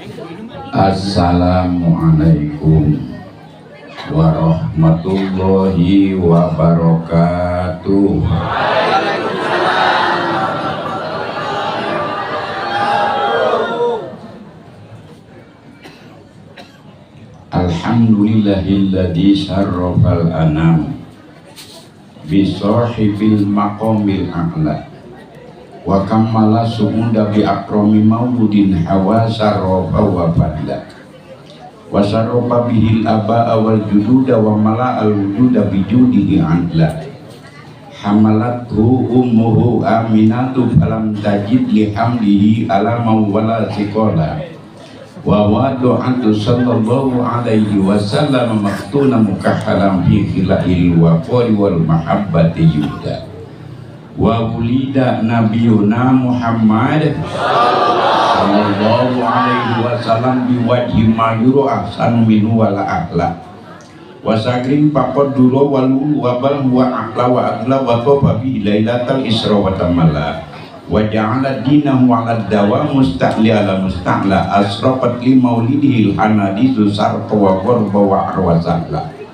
Assalamualaikum warahmatullahi wabarakatuh. Alhamdulillahilladzi syarrafal anam bi sahibil maqamil a'la wa kammala su'uda bi akrami mauludin hawa sarrafa wa fadla wa sarrafa bihil aba'a wal jududa wa mala'al wujuda bi judihi adla hamalathu ummuhu aminatu falam tajid li hamlihi alama wala siqala wa wadu'atu sallallahu alaihi wasallam maftuna mukahhalam fi khila'il waqari wal mahabbati yuda wa wulida nabiyuna Muhammad sallallahu alaihi wasallam biwajhi ma yuru ahsanu minhu wala ahla wa sagrin faqad dura wal wa bal huwa ahla wa agla wa tafa bi lailatal isra wa tamala wa ja'ala dinahu 'ala dawa musta'li ala musta'la asraqat li maulidihil hanadisu sarqa wa gharba wa arwasahla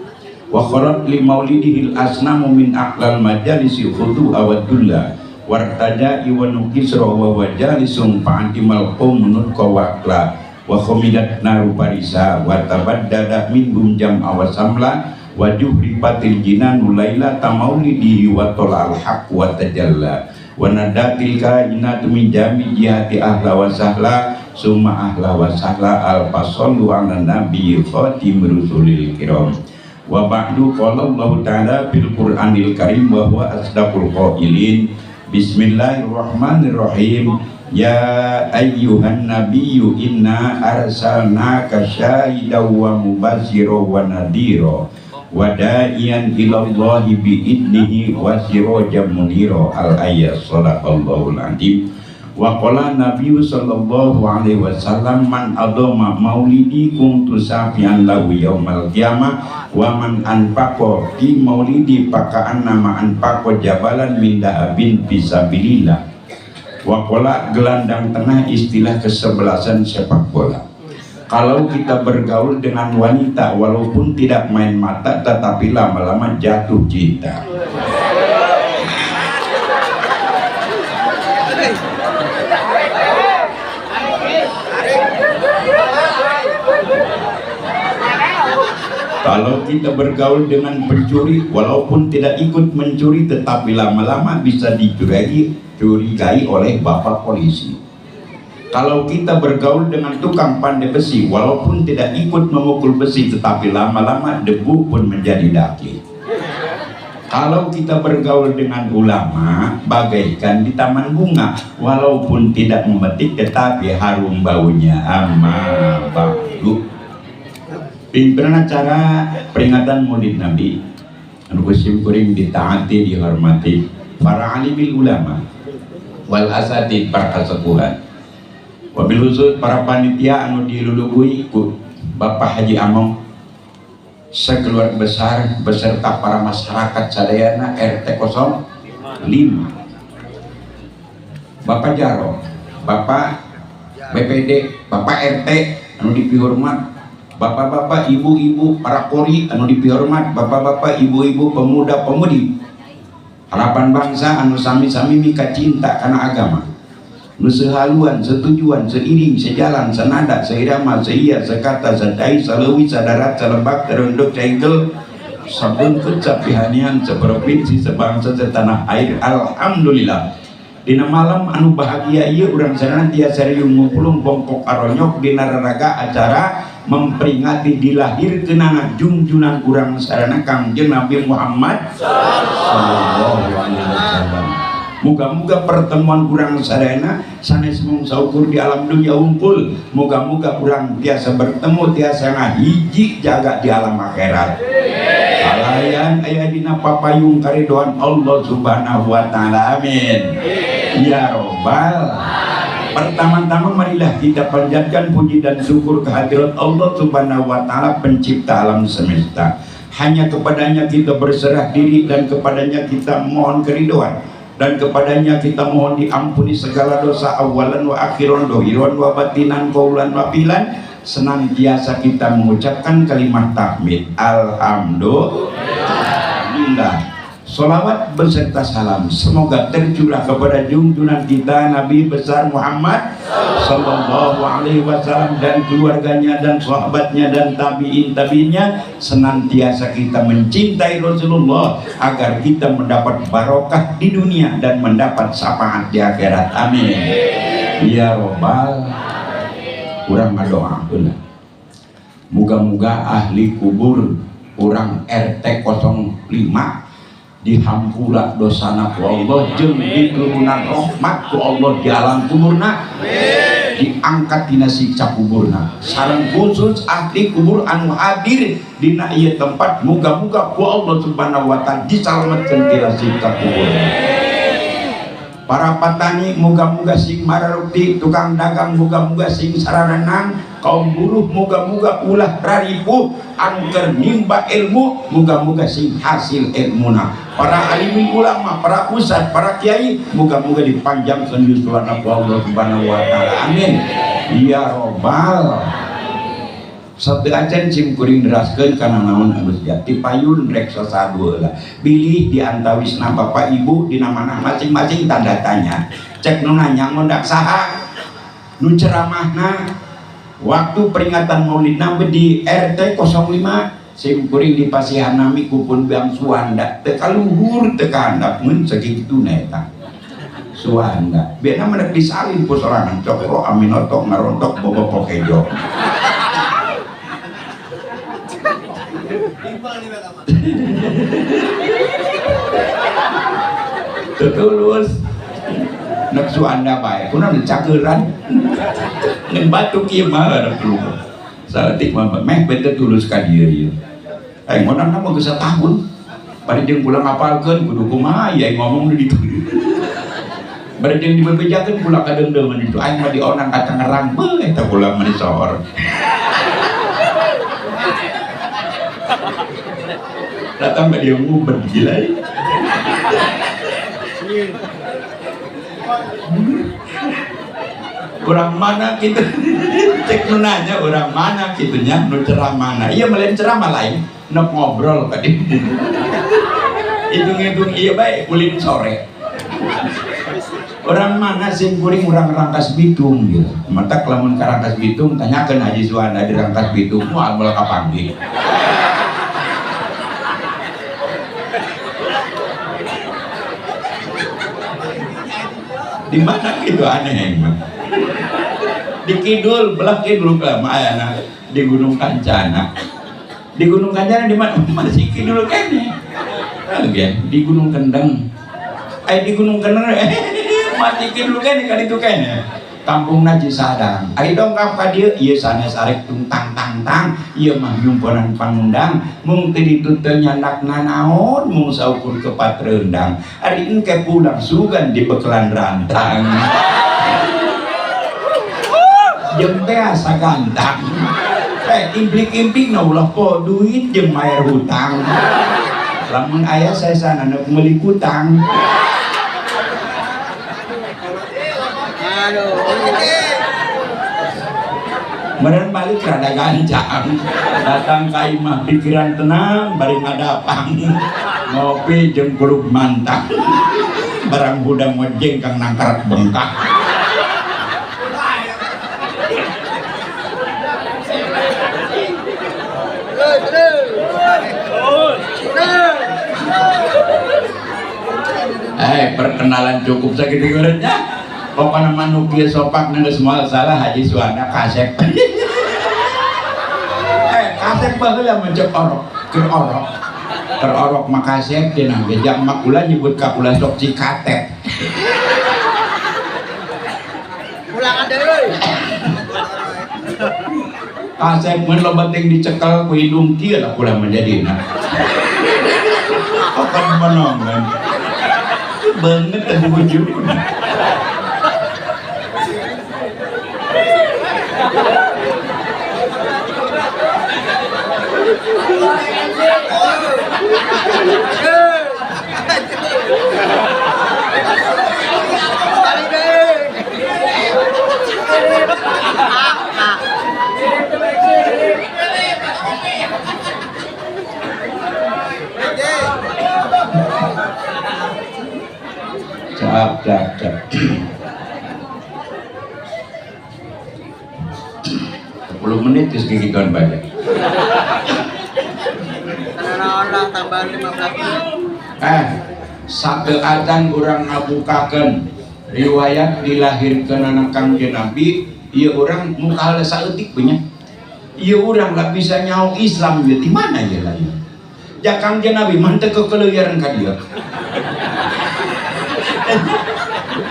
wa kharat li maulidihil asnamu min aqlal majalisi khudu'a wa dulla wartaja iwanu kisra wa wajalisum fa'antimal qawmu nutqa wa aqla wa khumidat naru parisa wa tabaddada minhum jam'a wa samla wa juhrifatil jinanu lailata maulidihi wa tola'al haqq wa tajalla wa nadatil kainatu min jami jihati ahla wa sahla summa ahla wa sahla al-fasallu ala nabi khatim rusulil kiram. Wa ba'du qala Allahu ta'ala fil Qur'anil Karim wa huwa asdaqul qailin. Bismillahirrahmanirrahim. Ya ayyuhan nabiyyu inna arsalnaka syahidan wa mubasysyiran wa nadhira wa da'iyan ilallahi bi'idnihi wa sirajan munira. Al-ayat. Shadaqallahul azim. Wa qala nabiyyu sallallahu alaihi wasallam man adama maulidi kuntu safian lahu yaumal qiyamah wa man anfaqa fi maulidi faka'annama anfaqa jabalan min dahabin fisabilillah. Wa qala gelandang tengah istilah kesebelasan sepak bola. Kalau kita bergaul dengan wanita walaupun tidak main mata tetapi lama-lama jatuh cinta. Kalau kita bergaul dengan pencuri, walaupun tidak ikut mencuri, tetapi lama-lama bisa dicurigai oleh bapak polisi. Kalau kita bergaul dengan tukang pandai besi, walaupun tidak ikut memukul besi, tetapi lama-lama debu pun menjadi daki. Kalau kita bergaul dengan ulama, bagaikan di taman bunga, walaupun tidak memetik, tetapi harum baunya. Amma ba'du. Pimpinan acara peringatan Maulid Nabi anu kusim kuring ditaati dihormati para alimil ulama wal asatid para kasepuhan wabil khusus para panitia anu diluluhui ku Bapak Haji Among sekeluarga besar beserta para masyarakat sadayana RT 05 Bapak Jaro, Bapak BPD, Bapak RT anu dipihormat, bapak-bapak, ibu-ibu, para kori anu dipihormat, bapak-bapak, ibu-ibu, pemuda-pemudi, harapan bangsa anu sami-sami mika cinta karena agama, nu sehaluan, setujuan, seiring, sejalan, senada, seirama, seia, sekata, secai, saleuwi, sadarat, salebak, terunduk, caigel, sabungkut, sapihanian, seprovinsi, sebangsa, setanah air. Alhamdulillah. Dina malam anu bahagia ieu urang sadayana tiasa riung ngumpulung bongkok aronyok dina raraga acara memperingati dilahirkeunana jungjunan urang sadayana Kangjeng Nabi Muhammad sallallahu alaihi wasallam. Moga-moga pertemuan urang sadayana sanes mung saukur di alam dunia unggul. Moga-moga urang tiasa bertemu tiasa ngahiji jaga di alam akhirat. Kalayan aya dina papayung karidoan Allah Subhanahu wa taala. Amin. Ya robbal. Pertama-tama marilah kita panjatkan puji dan syukur kehadirat Allah Subhanahu wa taala pencipta alam semesta. Hanya kepadanya kita berserah diri dan kepadanya kita mohon keridoan. Dan kepadanya kita mohon diampuni segala dosa awalan wa akhiran, dohiran wa batinan, qaulan wa fi'lan. Senantiasa kita mengucapkan kalimat tahmid alhamdulillah. Salawat beserta salam semoga tercurah kepada junjungan kita Nabi besar Muhammad sallallahu alaihi wasallam dan keluarganya dan sahabatnya dan tabi'in tabi'innya. Senantiasa kita mencintai Rasulullah agar kita mendapat barokah di dunia dan mendapat syafaat di akhirat. Amin ya robbal. Urang ngadoakeun muga-muga ahli kubur urang RT 05 dihampura dosana ku Allah jeung diturunan rahmat ku Allah di alam kuburna, diangkat dina siksa kuburna. Sareng khusus ahli kubur anu hadir dina ieu tempat muga-muga ku Allah Subhanahu wa taala disalametkeun tina siksa kuburna. Para petani muga-muga sing mararukti, tukang dagang muga-muga sing sararenang, kaum buruh muga-muga ulah raripuh, anu keur nimba ilmu muga-muga sing hasil ilmuna. Para alim ulama, para ustad, para kiai muga-muga dipanjangkeun yuswana ku Allah Subhanahu wa taala. Amin ya robbal. Satu acan sim kuring deraskeun kana naon anu sejati payun rek sasadu heula. Bilih di antawisna bapak ibu dina mana masing-masing tanda tanya. Cek nu nanya ngondak saha? Nu ceramahna waktu peringatan Maulid Nabi di RT 05 sim kuring di pasihan nami kupun Bang Suwanda teu kaluhur teu kahandap mun sagituna eta. Suwanda biarna mah disalin ku sorangan Cokro Aminoto ngarontok bobo pokejo. Tetulus nek Suwanda bae kunaon cageran ngan batuk ieu mah rek lupa saeutik mah meh bete tulus ka dieu ieu aing ngonang mah geus satahun bari jeung kula ngapalkeun kudu kumaha ieu aing ngomong di ditu bari jeung dibebejakeun kula kadeungdeungeun ditu aing mah dionang ka Tangerang beuh eta kula mah disohor. Datang ke dia ngubet gila. Orang mana gitu? Cek nu nanya orang mana gitu nya, nu ceramah mana? Iya melain ceramah lain, nu ngobrol tadi. Hitung-hitung iya baik kulin sore. Orang mana sih kuring orang Rangkas Bitung gitu. Matak lamun ka Rangkas Bitung tanyakeun Haji Suwanda di Rangkas Bitung moal moal kapanggih. Di mana gitu aneh emang. Di kidul, belah kidul kelama ayana di Gunung Kancana. Di Gunung Kancana di mana? Masih kidul kene. Oke, di Gunung Kendeng. Di Gunung Kendeng masih kidul kene kali itu kene. Kampungna Cisadang. Ari dongkap ka dieu ieu sanes arek tungtang tang tang, ieu mah nyumponan pangundang, mung teu ditu teu nyandak nanaon, mung saukur kepat rendang. Ari engke pulang sugan di bekelan rantang. Jeung teh asa gantang. Implik-implik na ulah po duit jeung mayar hutang. Lamun aya saesana nu meuli kutang. Meren balik rada gancang, datang ka imah pikiran tenang, bari ngadapang, ngopi jeung kulub mantang, barang budak mojeng kang nangkarat bengkak. Perkenalan cukup sakitu nya. Pokokna mah nu kieu sopak geus moal salah Haji Suwanda kasep. Kasep baheula mah cek orok, keur orok. Keur orok mah kasep dina ge jang mah kula nyebut ka kula sok cikatep. Ulang ada euy. Kasep mun loba teuing dicekel ku hidung kieu lah kula mah jadina. Pokokna menongan. Banget teh ujung. Cap, cap, cap. 10 menit terus gigituan banyak. Tambah 15 menit. Satu acan urang ngabukakeun riwayat dilahirkeun anak Kangjeng Nabi, ieu urang muka saeutik punya. Ieu urang lah bisa nyaho Islam ieu di mana ieu lah ieu. Ja Kangjeng Nabi mah teu kekeleuyaran ka dieu.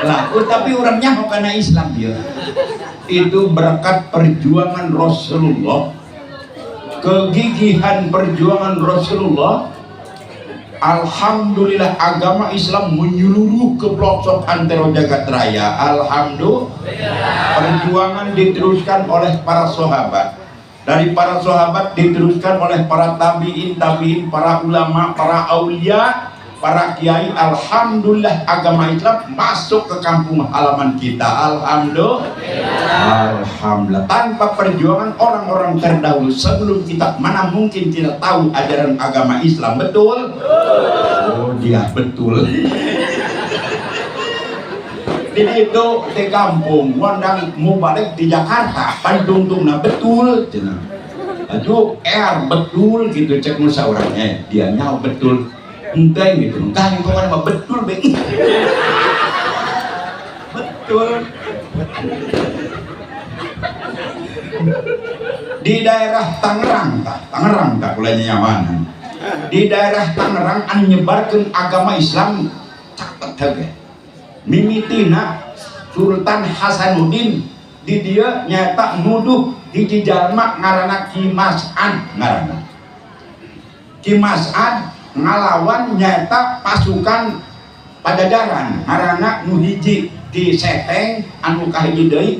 Lah, tapi urang nyaho kana Islam ieu. Itu berkat perjuangan Rasulullah, kegigihan perjuangan Rasulullah. Alhamdulillah agama Islam menyeluruh ke pelosok antero jagat raya. Alhamdulillah. Perjuangan diteruskan oleh para sahabat. Dari para sahabat diteruskan oleh para tabiin, tabiin, para ulama, para aulia, para kiai. Alhamdulillah agama Islam masuk ke kampung halaman kita. Alhamdulillah. Alhamdulillah. Tanpa perjuangan orang-orang terdahulu sebelum kita, mana mungkin tidak tahu ajaran agama Islam. Betul? Oh dia betul. Jadi itu di kampung ngondang mubalik di Jakarta pandungtungna betul cenah. Aduh R betul gitu cek musa orangnya dia nyaho betul. Enteng gitu, entah yang kemana mah betul be. Betul. Di daerah Tangerang tah, Tangerang tah kula nyawanan. Di daerah Tangerang anu nyebarkeun agama Islam caket heuh. Mimitina Sultan Hasanuddin di dieu nyaeta nuduh hiji jalma ngaranna Ki Mas'ad ngaranna. Ki Mas'ad ngalawan nyaeta pasukan Pajajaran ngaranna nu hiji Ki Seteng anu kahiji deui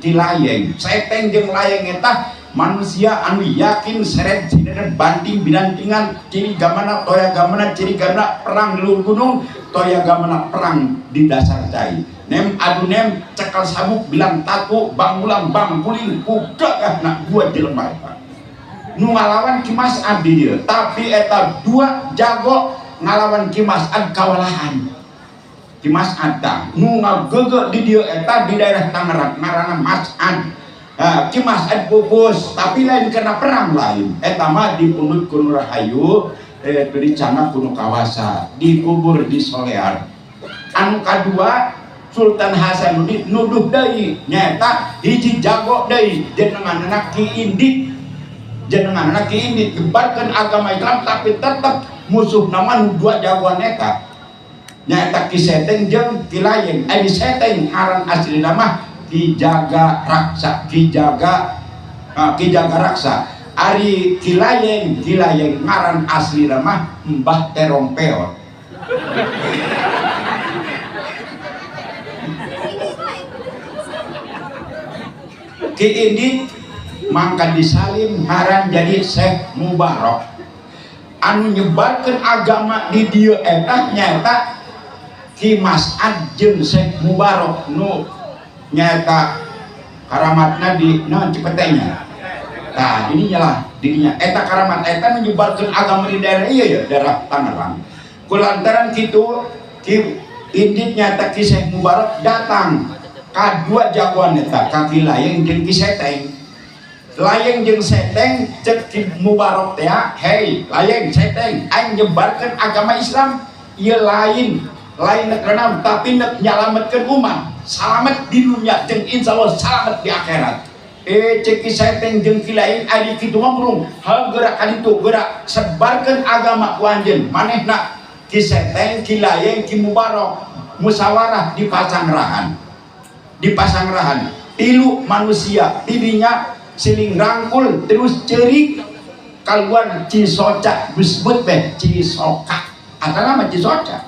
Ki Layeng. Seteng jeung Layeng eta manusia anu yakin seret sideret banting binantingan ciri gamana toya gamana ciri gamana perang di luhur gunung toya gamana perang di dasar cai nem adu nem cekal sabuk bilang tatu banggulang bangkuling kugagah nak dua jelema eta nu ngalawan Ki Mas'ad di dieu tapi eta dua jago ngalawan Ki Mas'ad kawalahan Ki Mas'ad tah nu ngagege di dieu eta di daerah Tangerang ngaranna Mas'ad. Nah, Ki Mas'ad pupus tapi lain kena perang lain eta mah dipundhut ku nu rahayu dicanak ku nu kawasa dikubur di Solear. Anu kadua Sultan Hasanuddin nuduh deui nyaeta hiji jago deui jenenganna Ki Indit. Jenenganna Ki Indit nyebarkeun agama Islam tapi tetep musuh nama nu dua jagoan eta nyaeta Ki Seteng jeung Ki Layeng. Ari Seteng ngaran aslina mah Ki Jaga Raksa, Ki Jaga Raksa. Ari Ki Layeng, Ki Layeng ngaran asli nama Mbah Terong Peot. Ki Indit mangka disalim ngaran jadi Syekh Mubarok. Anu nyebarkeun agama di dieu eta nyaeta Ki Mas'ad jeung Syekh Mubarok nu nyaeta karamatna di naon Cipetenya. Tah dininya lah, dininya eta karamat eta menyebarkeun agama di daerah ieu ya, daerah Tangerang. Kulantaran kitu Ki Indit nyaeta Ki Syekh Mubarok datang ka dua jagoan eta, ka Ki Layeng jeung Ki Seteng. Layeng jeung Seteng cek Ki Mubarok teh, "Hei, Layeng, Seteng, aing nyebarkeun agama Islam ieu lain, lain nek renam tapi nek nyalametkeun umat. Salamet di dunia jeung insyaallah salamet di akhirat." Cek Ki Seteng jeung Ki Layeng ari kitu mah burung hal gerak kaditu gerak sebarkeun agama ku anjeun manehna Ki Seteng, Ki Layeng, Ki Mubarok musyawarah di Pasangrahan. Di Pasangrahan tilu manusia tidinya siling rangkul terus ceurik kaluar Cisoca disebut beh Cisoka atau nama Cisoca.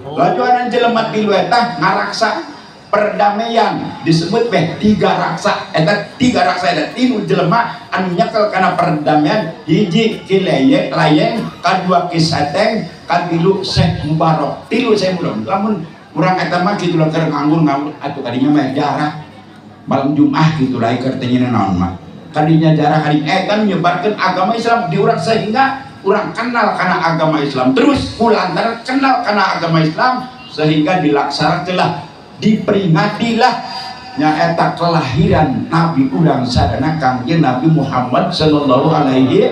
Lajuanan jelema tilu eta ngaraksa perdamaian disebut beh tiga raksa eta tiga raksa eta tilu jelema anu nyekel kana perdamaian hiji Ki Layeng, kadua Ki Seteng, katilu Syekh Mubarok. Tilu Syekh Mubarok lamun Urang eta mah kitu lah keur nganggur-nganggur atuh kadinya mah jarah malam Jumat gitu lah keur teh naon mah. Kadinya jarah kadinya eta nyebarkeun agama Islam di urang sehingga urang kenal kana agama Islam. Terus kulantaran kenal kana agama Islam sehingga dilaksanakanlah, diperingatilah nyaeta kelahiran Nabi urang sadana Kangjeng Nabi Muhammad sallallahu alaihi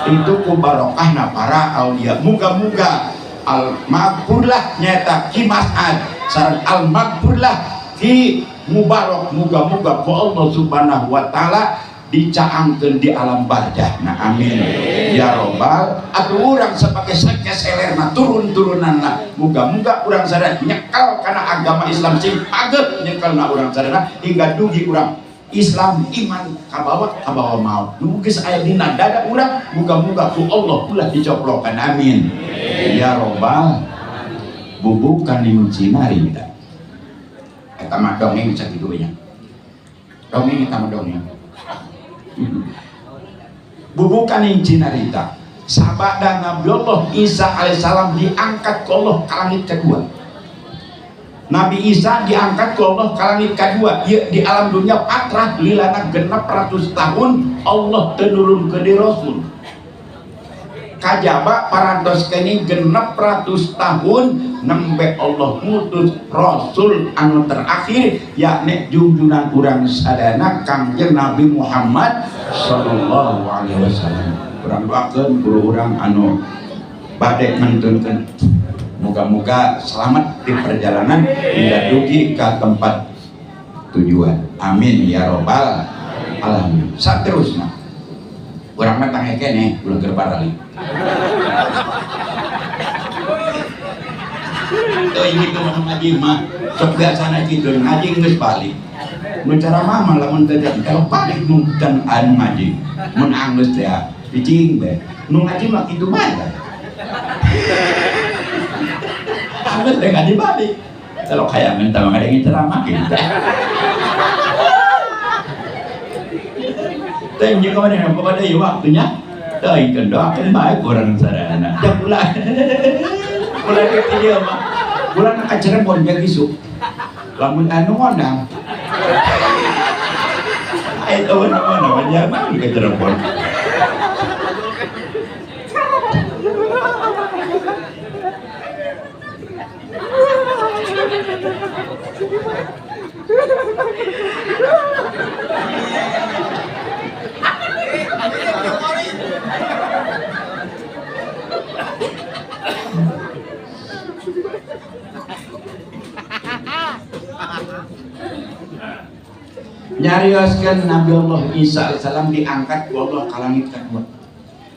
itu ku barokahna para aulia. Muga-muga al maghfurlah nyaeta Ki Mas'ad sareng al maghfurlah Ki Mubarok, muga-muga ku Allah Subhanahu wa taala dicaangkeun di alam barzah. Nah, amin ya robbal. Atuh urang sebagai sakeselerna turun-turunanna muga-muga urang sadaya nyekel kana agama Islam sing pageuh nyekelna urang sadaya hingga dugi urang Islam iman kabawa kabawa maut. Nu geus aya dina dada urang muga-muga ku Allah ulah dicoplokan. Amin ya robbal. Bubukan cinarita eta mah dongeng sakitu nya. Dongeng eta mah dongeng. Bubukan cinarita sabada Nabi Allah Isa alaihissalam diangkat ke Allah ke langit kedua. Nabi Isa diangkat ke Allah ke langit kedua. Ya, di alam dunia patrah lilana 600 tahun Allah tenurun ke di Rasul. Kajaba parantos kini 600 tahun nembe Allah ngutus Rasul anu terakhir yakni junjunan urang sadana Kangjeng Nabi Muhammad sallallahu alaihi wasallam. Urang doakeun guru urang anu bade ngantunkeun muga-muga selamat di perjalanan hingga dugi ka tempat tujuan. Amin ya robbal alamin. Saterusna urang mah tangeh keneh ulah keur barali. Tuh gitu mah ngaji mah sok biasana kitu ngaji geus balik. Mun ceramah mah lamun teu jadi kalau balik nu dan anu ngaji. Mun anggeus teh cicing bae. Nu ngaji mah kitu bae. Anggeus teh ngaji balik. Kalau kayangan teh mah ngadengin ceramah kitu. Teh jeung mana pokokna ieu waktunya. Teuing doakeun bae urang sadayana. Ja ulah. Ulah ke dieu mah. Ulah ka Cirebon ja isuk. Lamun anu ngondang. Aya teu mana-mana nya mah ke Cirebon. Nyarioskeun Nabi Allah Isa alaihissalam diangkat ku Allah ka langit kedua.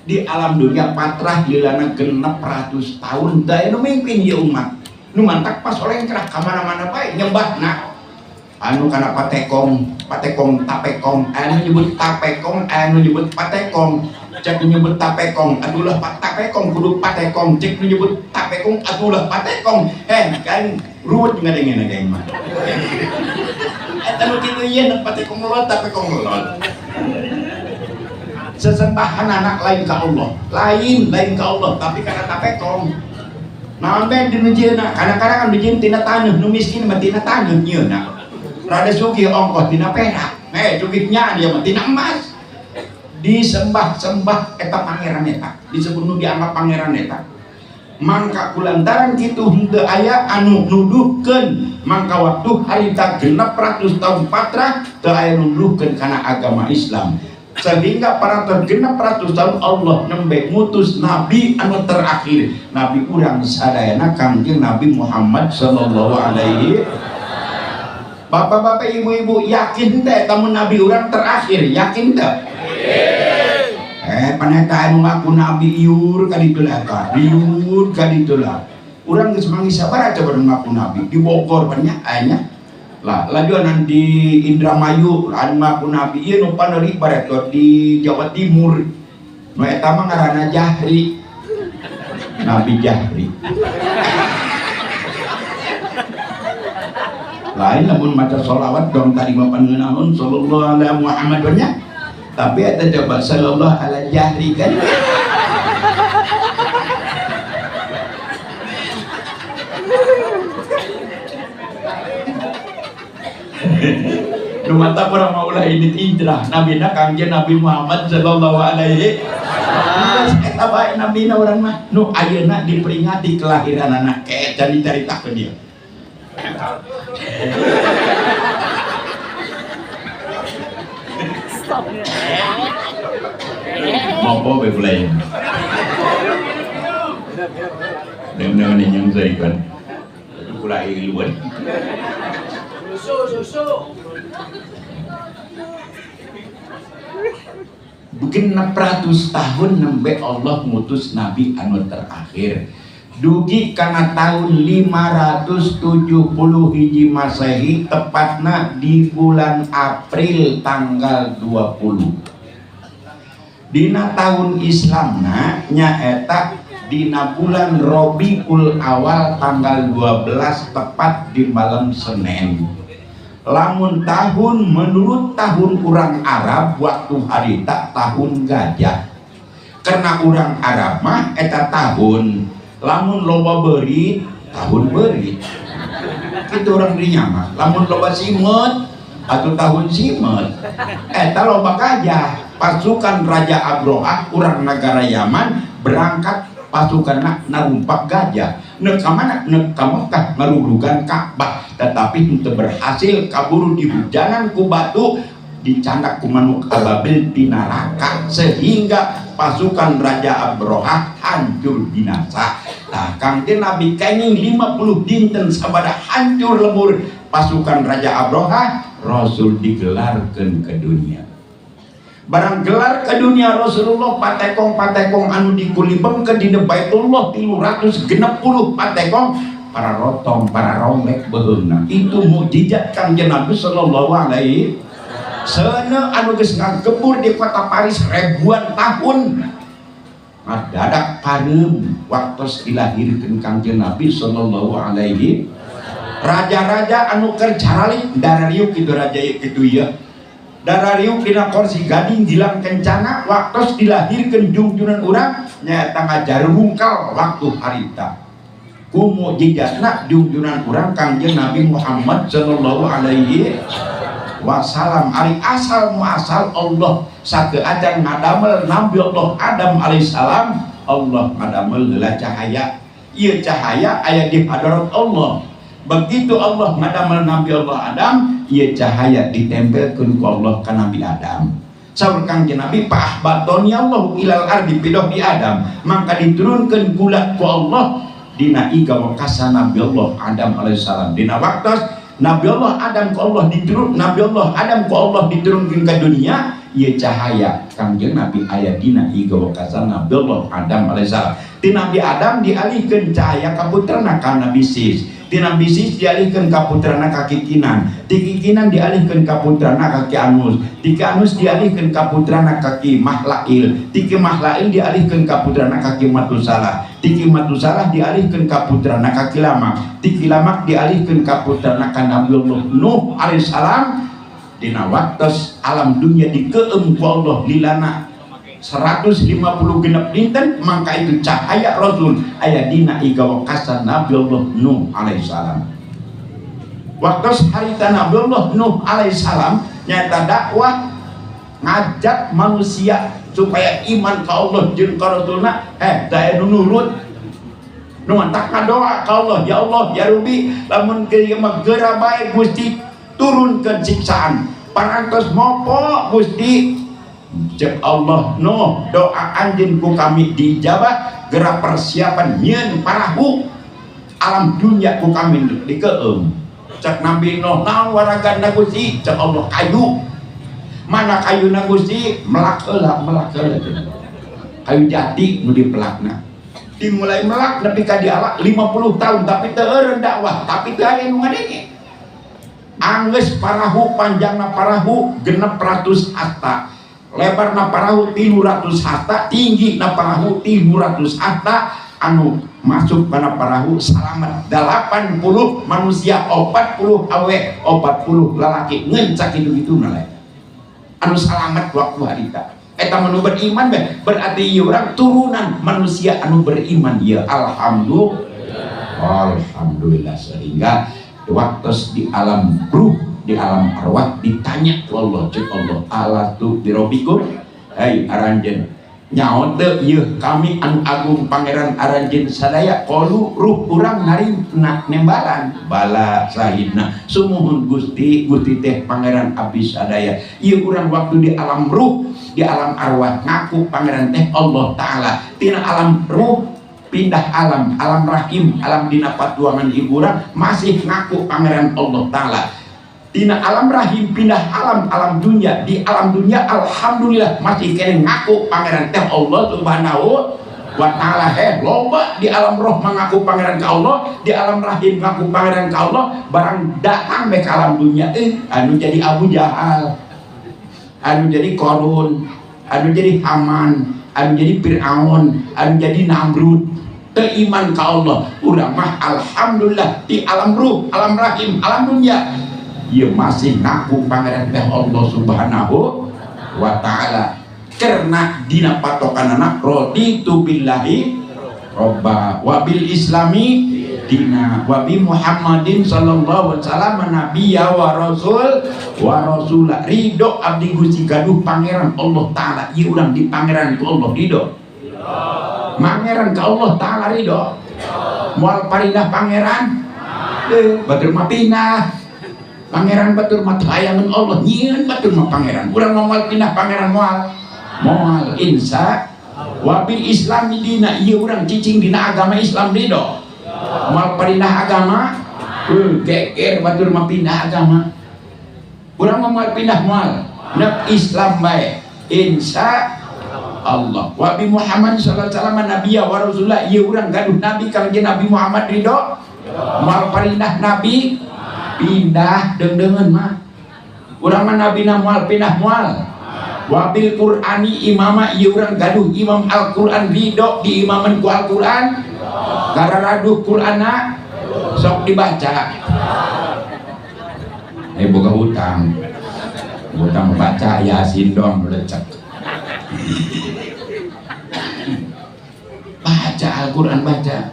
Di alam dunia patrah lilana 600 tahun teh nu mimpin ieu umat. Nu mantak pas olengkrah ka mana-mana bae nyembahna. Anu kana patekong, patekong tapekong, anu nyebut tapekong, anu nyebut patekong. Cek nyebut tapekong, adulah tapekong kudu patekong, cek nyebut tapekong, adulah patekong. Kan ruwet ngadengena kayak mah. Eta nu kitu ieu patekong lolot tapekong lolot. Sesembahan anak lain ka Allah, lain lain ka Allah, tapi kana tapekong. Naon bae dinujieuna, kadang-kadang kan dijieun tina taneuh, nu miskin mah tina taneuh nyieuna. Rada sugih ongkoh tina perak, sugihnya dia mah tina emas. Disembah-sembah eta pangeran eta, disebut nu dianggap pangeran eta. Mangka kulantaran kitu henteu aya anu nuduhkeun, mangka waktu harita 600 tahun patrah teu aya nuduhkeun kana agama Islam. Sehingga para 600 tahun Allah nembe ngutus nabi anu terakhir, nabi urang sadayana Kangjeng Nabi Muhammad sallallahu alaihi. Bapak-bapak, ibu-ibu yakin teh tamun nabi urang terakhir, yakin teh? Paneta anu ngaku nabi iur ka ditu lah, iur ka ditu lah. Urang geus manggih sabaraha coba nu ngaku nabi di Bogor banyak aya. Lah lajuan di Indramayu anu ngaku nabi ieu nu paneuli bareto di Jawa Timur. Nu eta mah ngaranna Jahri. Nabi Jahri. Lain lamun maca sholawat dong tadi mah pangeunahun sallallahu alaihi Muhammad nya. Tapi eta coba sallallahu alaihi Jahri kan. Nu mata urang mah ulah ini hijrah nabina Kangjeng Nabi Muhammad sallallahu alaihi wasallam. Eta bae nabina urang mah nu ayeuna diperingati kelahiranana ke can dicaritakeun ieu. Mopo be play. Nemne ninyang saikan. Kula iluan. Susu susu. Mungkin 600 tahun nembe Allah ngutus nabi anu terakhir. Dugi kana tahun 570 hiji Masehi, tepatna di bulan April tanggal 20. Dina tahun Islamna nyaeta dina bulan Robiul Awal tanggal 12 tepat di malam Senin. Lamun tahun menurut tahun urang Arab waktu harita tahun gajah. Karena urang Arab mah eta tahun lamun loba beurit tahun beurit. Kitu urang dinya mah lamun loba simeut atau tahun simeut eta loba gajah. Pasukan Raja Abrohah urang negara Yaman berangkat pasukanna narumpak gajah. Neuk ka mana? Neuk ka Mekah ngarurugan Ka'bah, tetapi henteu berhasil, kaburu dihujanan ku batu, dicandak ku manuk ababil di neraka sehingga pasukan Raja Abrohah hancur binasa. Tah Kangjeng Nabi kenging 50 dinten sabada hancur lebur pasukan Raja Abrohah, Rasul digelarkeun ke dunia. Barang gelar ke dunia Rasulullah patekong-patekong anu dikulibengkeun dina Baitullah 360 patekong para rotong, para rombek beuheungna. Itu mukjizat Kangjeng Nabi sallallahu alaihi wasallam anu geus ngagebur di kota Paris ribuan tahun. Ngadadak pareum waktos dilahirkeun Kangjeng Nabi sallallahu alaihi. Raja-raja anu keur caralik darariuk kitu raja kitu ieu. Darariuk dina kursi gading gilang kencana waktos dilahirkeun jungjunan urang nyaeta ngajarungkal waktu harita. Ku mukjizatna jungjunan urang Kangjeng Nabi Muhammad sallallahu alaihi wasallam. Ari asal muasal Allah sakeuacan ngadamel Nabi Allah Adam alaihissalam, Allah ngadamel heula cahaya. Ieu cahaya aya di hadarat Allah. Begitu Allah ngadamel Nabi Allah Adam, ieu cahaya ditempelkeun ku Allah ka Nabi Adam. Saur Kangjeng Nabi fa'ahbatoni Allahu ilal ardi bidohi Adam, maka diturunkeun gula ku Allah dina iga wakasa Nabi Allah Adam alaihissalam. Dina waktos Nabi Allah Adam ku Allah diturun, Nabi Allah Adam ku Allah diturunkeun ka dunia, ieu cahaya Kangjeng Nabi aya dina iga wakasa Nabi Allah Adam alaihissalam. Ti Nabi Adam dialihkeun cahaya ka putrana ka Nabi Sis. Ti Nabi Sis dialihkeun ka putrana ka Kikinan. Ti Kikinan dialihkeun ka putrana ka Ki Anus. Ti Ki Anus dialihkeun ka putrana ka Ki Mahlail. Ti Ki Mahlail dialihkeun ka putrana ka Ki Matusalah. Ti Ki Matusalah dialihkeun ka putrana ka Ki Lamak. Ti Ki Lamak dialihkeun ka putrana ka Nabi Allah Nuh alaihissalam. Dina waktos alam dunia dikeum ku Allah lilana 150 genep dinten, maka itu cahaya Rasul aya dina iga wakasan Nabi Allah Nuh alaihissalam. Waktu harita Nabi Allah Nuh alaihissalam nyata dakwah ngajak manusia supaya iman ka Allah jeung ka Rasulna, daya nu nurut nu mantak ngadoa ka Allah, ya Allah ya Rubi lamun kieu mah geura bae Gusti turunkeun siksaan parantos mopo Gusti. Cek Allah, Nuh doa anjeun ku kami diijabah, gerak persiapan nyieun parahu alam dunia ku kami dikeum. Cek Nabi Nuh, naon waragana Gusti? Cek Allah, kayu. Mana kayuna Gusti? Melak heula, melak heula. Kayu jati nu dipelakna. Dimulai melak nepi ka dialak 50 tahun tapi teu eureun dakwah, tapi teu aya nu ngadenge. Anggeus parahu panjangna parahu 600 hasta. Lebar na parahu 300 hasta, tinggi na parahu 300 hasta, anu masuk kana parahu selamat 80 manusia, 40 awe, 40 lalaki ngeun sakitu-kitu na anu selamat waktu harita. Eta manu beriman be, berarti ieu urang turunan manusia anu beriman ieu. Alhamdulillah. Alhamdulillah sehingga waktu di alam ruh Di alam arwah ditanya ku Allah, cek Allah, alastu birabbikum, hai aranjeun nyaho teu ieu kami anu agung pangeran aranjeun sadaya? Qalu, ruh urang narima nembalan, bala sahidna, sumuhun Gusti, Gusti teh pangeran abdi sadaya. Ieu urang waktu di alam ruh, di alam arwah ngaku pangeran teh Allah Ta'ala. Tina alam ruh pindah alam, alam rahim, alam dina patuangan ibu urang masih ngaku pangeran Allah Ta'ala. Tina alam rahim pindah alam, alam dunia, di alam dunia alhamdulillah masih kene ngaku pangeran teh Allah Subhanahu wa Ta'ala. Heh, loba di alam roh mengaku pangeran ke Allah, di alam rahim ngaku pangeran ke Allah, barang datang ke alam dunia anu jadi Abu Jahal, anu jadi Korun, anu jadi Haman, anu jadi Fir'aun, anu jadi Namrud, teu iman ka Allah. Urang mah alhamdulillah di alam ruh, alam rahim, alam dunia ieu masih ngaku pangeran teh Allah Subhanahu wa Ta'ala. Karena dina patokanana raditu billahi robba wa bil islami dina wa bi Muhammadin sallallahu alaihi wasallam nabiyya wa rasul wa rasula. Ridho abdi Gusti gaduh pangeran Allah Ta'ala. Ieu urang di pangeran ku Allah ridho, pangeran ka Allah Ta'ala ridho, moal parindah pangeran batur mah pindah pangeran, batur mah hayangeun Allah nyieun batur mah pangeran. Urang mah moal pindah pangeran, moal moal insya. Wabil islam dina, ieu urang cicing dina agama Islam ridho, moal parindah agama. Geger batur mah pindah agama. Urang mah moal pindah, moal nek Islam bae insya Allah. Wa bi Muhammad sallallahu alaihi wasallam nabiyya wa rasulullah, ieu urang gaduh nabi kangjeng Nabi Muhammad ridho, moal parindah nabi pindah deung-deungeun mah. Urang mah nabina moal pindah, moal. Wabil Qur'ani imama, ieu urang gaduh imam Al-Qur'an ridho di imaman ku Al-Qur'an. Gararaduh Qur'ana sok dibaca. Boga hutang, hutang baca Yasin doang lecek. Baca Al-Qur'an, baca.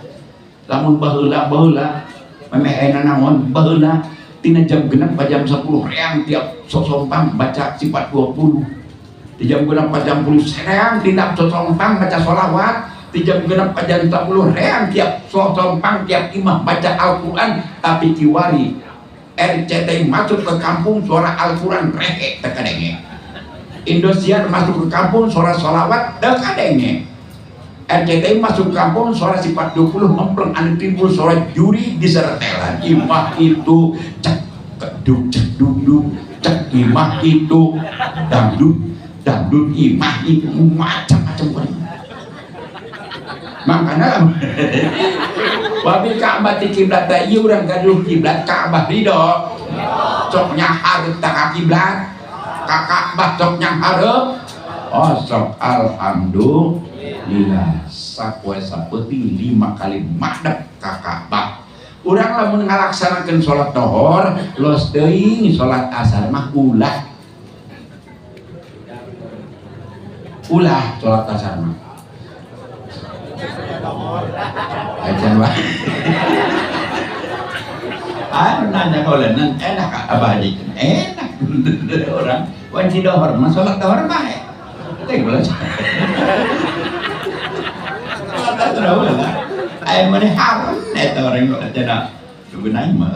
Lamun baheula baheula memeh enak naon baheula tina jam 6 pa jam 10 reang tiap sosompang baca sifat 20. Di jam 6 pa jam 10 reang tiap sosompang baca sholawat. Di jam 6 pa jam 10 reang tiap sosompang tiap imah baca Al-Qur'an. Tapi kiwari RCTI masuk ke kampung suara Al-Qur'an rehek teu kadenge. Indosiar masuk ke kampung suara sholawat teu kadenge. RCTI masuk kampung suara sifat 20 ngempleng anu timbul suara juri disertelan. Imah itu cek keduk cek duduk cek imah itu dangdut dangdut imah itu macam-macam. Makanya wabil Ka'bah ti kiblat teh ieu urang gaduh kiblat Ka'bah ridho sok nyahareup ta ka kiblat ka Ka'bah sok nyahareup. Oh sok alhamdulillah sapoe sapeuting 5 kali madep ka Ka'bah. Urang lamun ngalaksanakeun salat dohor los teuing salat asar mah ulah ulah salat asar mah. Acan wae. Anu nanya kaulenan enak abah haji enak orang wanci dohor mah salat dohor bae. Teh belas. Salat asar ulah. Aya maneh harum eta orang cenah sebenarnya mah.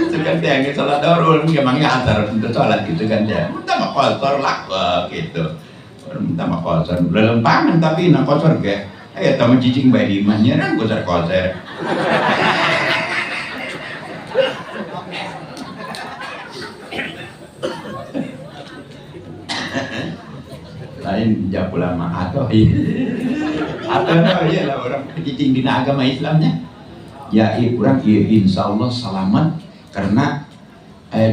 Sukan teh geus salat dohor urang ge mangga asar untuk salat gitu kan teh. Minta mah kotor lah gitu. Minta mah kotor lelempangan tapi na kotor ge. Aya tamu cicing bae di imah nyeran kotor-kotor. Lain japula mah atau atau iya lah orang cicing dina agama Islamnya. Ya urang ieu insyaallah selamat karena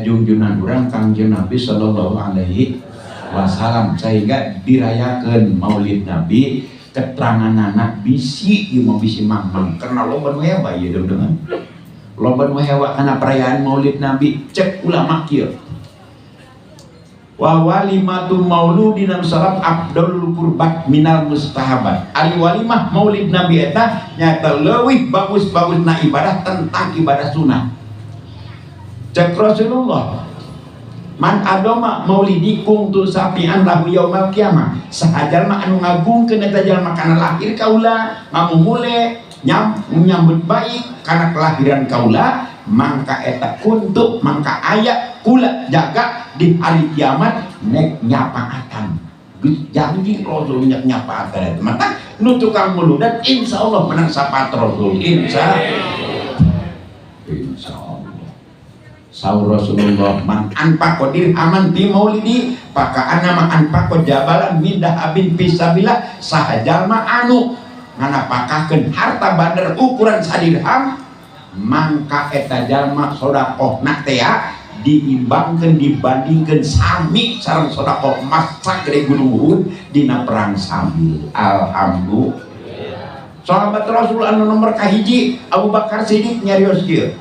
junjunan urang Kangjeng Nabi sallallahu alaihi wasallam sehingga dirayakeun Maulid Nabi keterangan anak bisi ieu mah bisi mamang karena loba nu hewa ieu deung-deungan. Loba nu hewa kana perayaan Maulid Nabi cek ulama kieu. Wa walimatu mauludin salam abdul kurbat minal mustahabat. Ari walimah maulid Nabi eta nyata leuwih bagus-bagusna ibadah tentang ibadah sunnah. Cek Rasulullah, man adoma maulidi kuntu sapian lahu yaumal kiamah. Saha jalma anu ngagungkeun eta jalma kana lahir kaula, ngamumule, nyambut baik kana kelahiran kaula, mangka eta kuntu mangka aya kula jaga di hari kiamat nek nyapaatan. Geus janji Rasul nek nyapaatan eta. Mata nu tukang muludan insyaallah menang syafaat Rasul. Insya Allah. Saur Rasulullah man anfaqo dirhaman fi maulidi paka anama anfaqo jabalan min dahabin fisabilillah. Saha jalma anu nganapakakeun harta bandar ukuran sadirham mangka eta jalma sedekahna teh diimbangkeun dibandingkeun sami sareng sedekah emas sagede gunung Uhud dina perang Sabil. Alhamdulillah. Sahabat Rasul anu nomor kahiji Abu Bakar Siddiq nyarios kieu,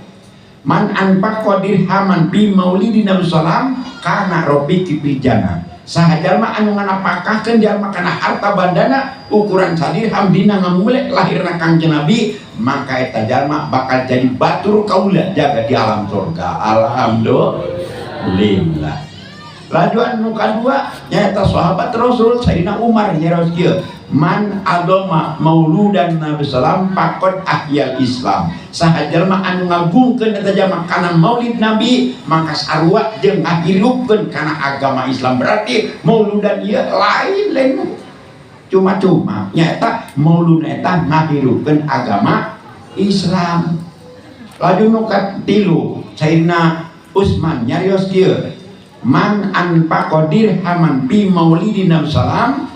man anfaqa dirhaman bi maulidi Nabi sallam kana rafiqi fil jannah. Saha jalma anu nganapakahkeun jalma kana harta bandana ukuran sadirham dina ngamumule lahirna Kangjeng Nabi maka eta jalma bakal jadi batur kaula jaga di alam surga. Alhamdulillah. Lajuan nu kadua nyaeta sahabat Rasul Sayyidina Umar nyarios kieu, man adoma mauludan Nabi sallam faqad ahyal Islam. Saha jalma anu ngagungkeun eta jalma kana maulid Nabi maka sarua jeung ngahirupkeun kana agama Islam. Berarti mauludan ieu lain lain cuma-cuma nyaeta maulud eta ngahirupkeun agama Islam. Laju nu katilu Sayyidina Utsman nyarios kieu, man anfaqa dirhaman bi maulidi Nabi sallam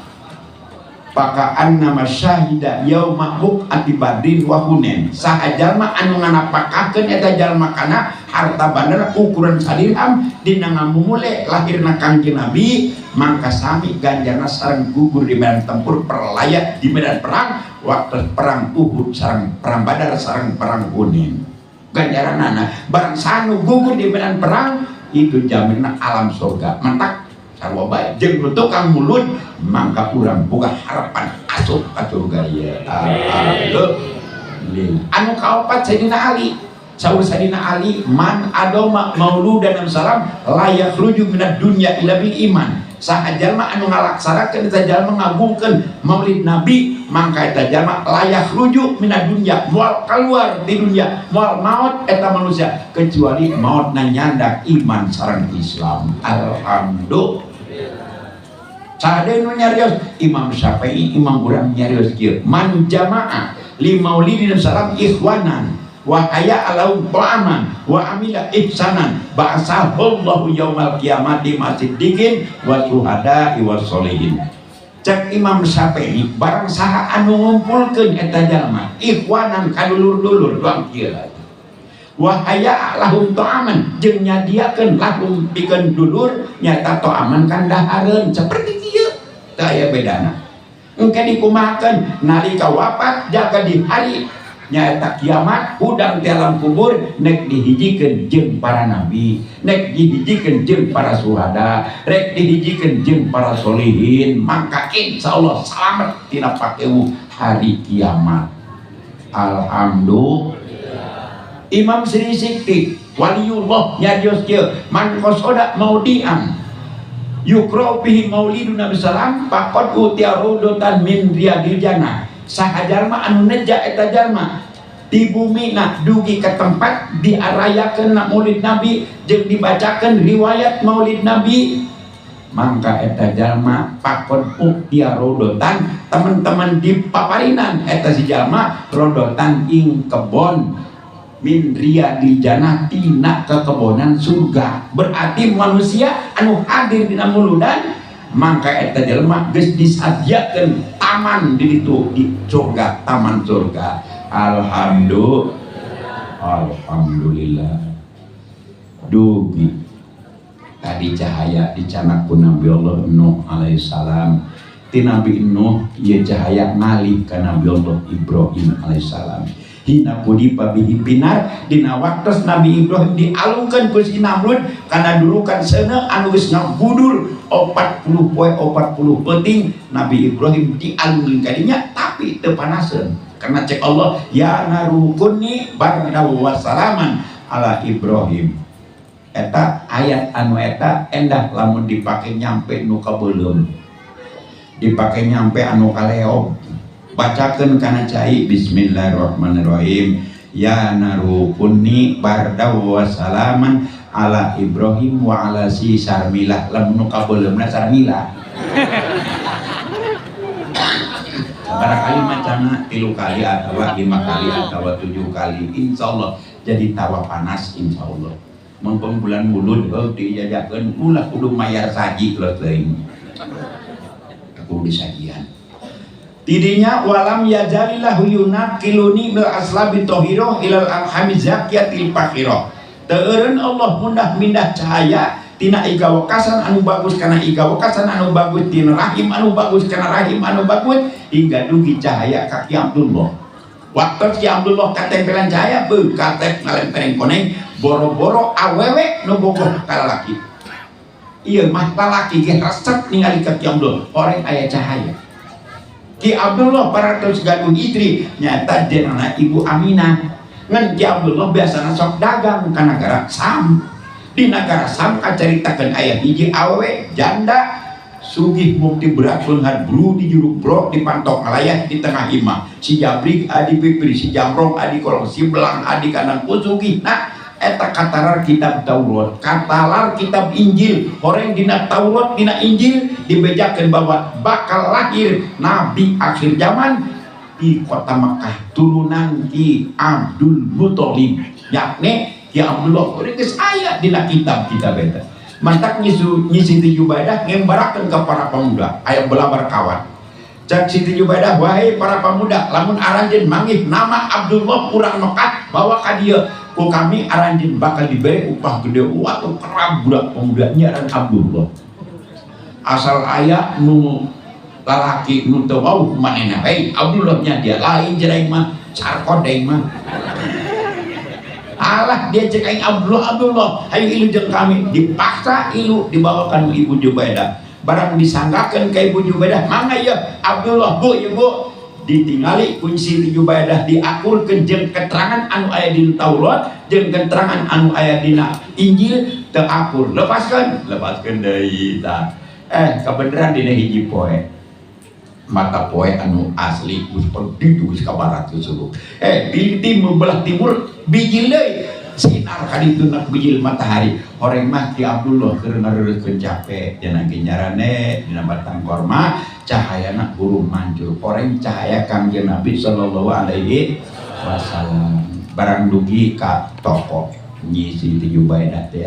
paka annama syahida yauma wuqati badrin wa hunain. Saha jalma anu nganapakakeun eta jalma kana harta bandar ukuran sadirham dina ngamumule lahirna Kangjeng Nabi mangka sami ganjarna sareng gugur di medan tempur perlaya di medan perang waktu perang Uhud sareng perang Badar sareng perang Hunain. Ganjaranana barang sanu gugur di medan perang itu jaminan alam surga. Mentak sarwa bae jeung nu tukang mulut mangka urang boga harapan asup ka surga ieu. Alhamdulillah. Anu kaopat Sayyidina Ali. Saur Sayyidina Ali man adoma mauludan salam la yakhruju minad dunya illa bil iman. Saha jalma anu ngalaksanakeun eta jalma ngagungkeun maulid Nabi mangka eta jalma la yakhruju minad dunya, moal keluar di dunya, moal maot eta manusia kecuali maotna nyandak iman sareng Islam. Alhamdulillah. Saha deui nu nyarios Imam Syafi'i, imam urang nyarios kieu, man jama'a li maulidin salam ikhwanan wa haya alahum ta'aman wa amila ihsanan ba'asallahu yaumal qiyamati masiddiqin wa syuhada'i wa sholihin. Cek Imam Syafi'i barang saha anu ngumpulkeun eta jalma ikhwanan kadulur-dulur doang kieu wa haya lahum ta'aman jeung nyadiakeun lahum pikeun dulur nyata ta'aman kan dahareun seperti kieu teu aya bedana. Engke dikumahakeun nalika wafat jaga di hari nyaeta kiamat hudang di alam kubur nek dihijikeun jeung para nabi, nek dihijikeun jeung para suhada, rek dihijikeun jeung para solihin, maka insyaallah selamat tina pakewu hari kiamat. Alhamdulillah. Imam Sri Sikti waliullah nyarios kieu, man qasoda maudian yukra fihi maulidun nabi sallam faqad utiya rudatan min riyadil jannah. Saha jalma anu neja eta jalma di bumi na dugi ke tempat diarayakeun na maulid nabi jeung dibacakeun riwayat maulid nabi mangka eta jalma faqad utiya rodotan teman-teman di paparinan eta si jalma rodotan ing kebon min riyadil jannah tina kekebonan surga. Berarti manusia anu hadir dina muludan mangka eta jelema geus disadiakeun taman di ditu di surga, taman surga. Alhamdulillah. Alhamdulillah. Dugi tadi cahaya dicanak ku Nabi Allah Nuh alaihissalam. Ti Nabi Nuh ieu cahaya ngalih ka Nabi Allah Ibrahim alaihissalam. Hina kudipa bihi pinar dina waktos Nabi Ibrahim dialungkeun ku si Namrud kana durukan seuneu anu geus ngagudur 40 poe 40 peuting. Nabi Ibrahim dialungkeun kadinya tapi teu panaseun karena cek Allah ya narukunni barda wa salaman ala Ibrahim. Eta ayat anu eta endah lamun dipake nyampe nu kabeuleum. Dipake nyampe anu kaleob. Bacakeun kana cai bismillahirrahmanirrahim. Ya naru kunni barda wa salaman ala Ibrahim wa ala si Sarmilah. Lamun nu kabeuleumna Sarmilah. Barangkali macana 3 kali atau 5 kali atau 7 kali, insyaallah jadi tawa panas insyaallah. Mumpung bulan mulud heuh dijajakeun ulah kudu mayar saji los teuing. Kudu disajian. Tidinya walam yajalillahu yunaqiluni mil aslabi tohiroh ilal arhami zakiyatil fakhirah. Teu eureun Allah mundah mindah cahaya tina igawekasan anu bagus kana igawekasan anu bagus tina rahim anu bagus kana rahim anu bagus hingga dugi cahaya ka Ki Abdullah. Waktu Ki Abdullah katempelan cahaya beuh katep ngalempereng koneng boro-boro awewe nu bogoh ka lalaki. Ieu mah lalaki ge resep ningali ka Ki Abdullah horeng aya cahaya. Ki Abdullah parantos gaduh istri nyata jenengna Ibu Aminah. Ngan Ki Abdullah biasana sok dagang ka nagara Sam. Di nagara Sam kacaritakeun aya hiji awewe janda sugih mukti berat beunghar bru di juruk bro di pantok ngalayah di tengah imah. Si Jabrik adi pipir, si Jamrong adi kolong, si Belang adi kanan sugih. Nah eta katalar kitab Taurat, katalar kitab Injil. Horeng dina Taurat dina Injil dibejakeun bahwa bakal lahir nabi akhir zaman di kota Mekah turunan Ki Abdul Muthalib, yakni Ki Abdullah. Geus aya dina kitab-kitab eta. Mantak Nyi Siti Jubaidah ngembarakeun ka para pemuda aya belabar kawan. Cak Siti Jubaidah, wahai para pemuda, lamun aranjeun manggih nama Abdullah urang Mekah bawa ka dieu, ku kami aranjeun bakal diberi upah gede. Wah, kerap budak pemuda nyaran Abdullah. Asal aya nu lalaki nu teu wauh manehna, hei Abdullah nya dia lain jeung mah sarkon deui mah. Alah dia cek aing Abdullah, Abdullah hayu ilu jeung kami. Dipaksa ilu dibawakan Ibu Jubaidah. Barang disanggakeun ka Ibu Jubaidah, mangga ieu Abdullah bu ieu bu. Ditingali ku Siti Jubaidah diakurkeun jeung keterangan anu aya dina Taurat jeung keterangan anu aya dina Injil teu akur. Lepaskeun, lepaskeun deui tah. Kebenaran dina hiji poe. Mata poe anu asli geus pedih geus ka barat geus suluk. Di timur belah timur bijil deui sinar ka ditu nak bijil matahari. Horeng mah Ki Abdullah keur ngareureukeun capek cenah ge nyarane dina batang korma cahayana hurung mancur. Horeng cahaya Kangjeng Nabi sallallahu alaihi wasallam. Barang dugi ka toko Nyi Siti Jubaidah teh.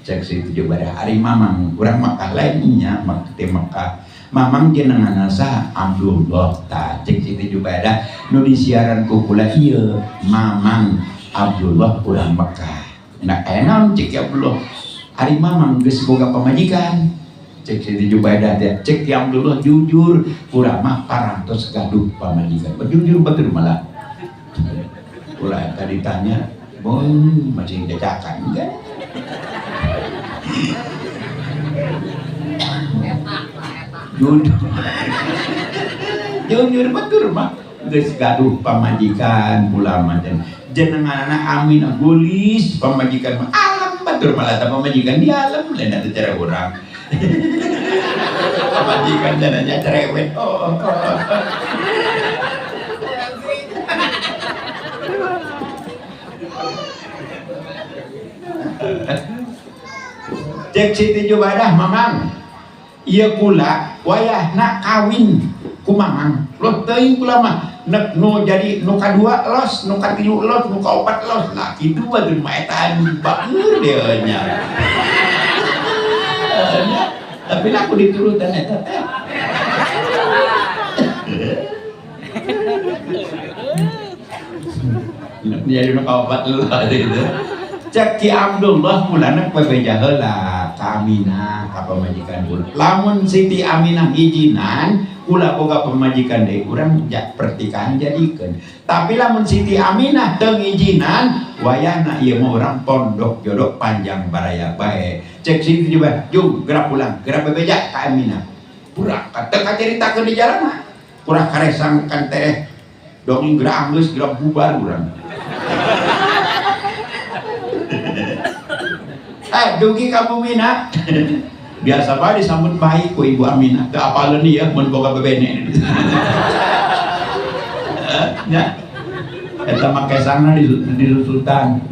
Cek Siti Jubaidah ari mamang urang Mekah lain nya teh Mekah. Mamang jenengan saha Abdullah ta cek Siti Jubaidah nu disiaran ku kula ieu mamang Abdullah urang Mekah. Nah aya naon cek Abdullah ari mamang geus boga pamajikan cek Siti Jubaidah teh. Cek Abdullah jujur urang mah parantos gaduh pamajikan. Jujur batur malah ulah tadi tanya bon masih jajakan kan. Jujur, jujur betul mah geus gaduh pamajikan pula mah jenenganana Aminah gulis pamajikan mah alam betul malah ta pamajikan di alam lain atuh cara urang. Pamajikan jananya cerewet. Oh. Cek Siti Jubaidah mamang ieu kula wayahna kawin ku mamang loh teuing kula mah nek nu jadi nu kadua los nu katilu los nu kaopat los lah kitu mah teu mah eta anu baeur deui nya. Tapi lah aku diturutan eta teh. Nek jadi nu kaopat los gitu. Cek Ki Abdullah mulana bebeja heula ka Aminah ka pamajikan kula. Lamun Siti Aminah izinan kula boga pamajikan deui urang pertikahan jadikeun. Tapi lamun Siti Aminah teu ngizinan wayahna ieu mah urang pondok jodoh panjang baraya bae. Cek Siti juga jung gerak pulang gerak bebeja ka Aminah. Kurang teu kacaritakeun di jalan mah. Kurang karesang kan tereh dongeng gerak geus gerak bubar urang. Dugi ka bumina. Biasa bae disambut baik ku Ibu Aminah. Teu apaleun ieu mun boga bebene. Nya. Eta mah kesangna disusutan.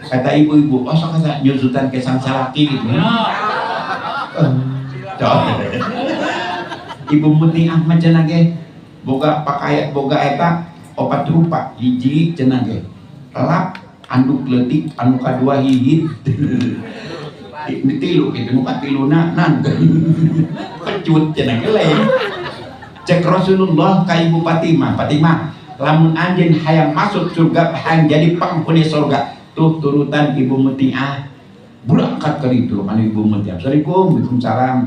Kata ibu-ibu, oh sok kata nyusutan kesang salaki gitu. Ibu Mutiah mah cenah ge boga pakaian boga eta opat rupa, hiji cenah ge lap anduk leutik, anu kadua hihid. Ini tilu gitu, nu katiluna nan pecut cenah ge lain. Cek Rasulullah ka Ibu Fatimah, Fatimah lamun anjeun hayang masuk surga, hayang jadi penghuni surga, tuh turutan Ibu Mutiah. Berangkat ke itu kan Ibu Mutiah. Assalamualaikum, waalaikumsalam.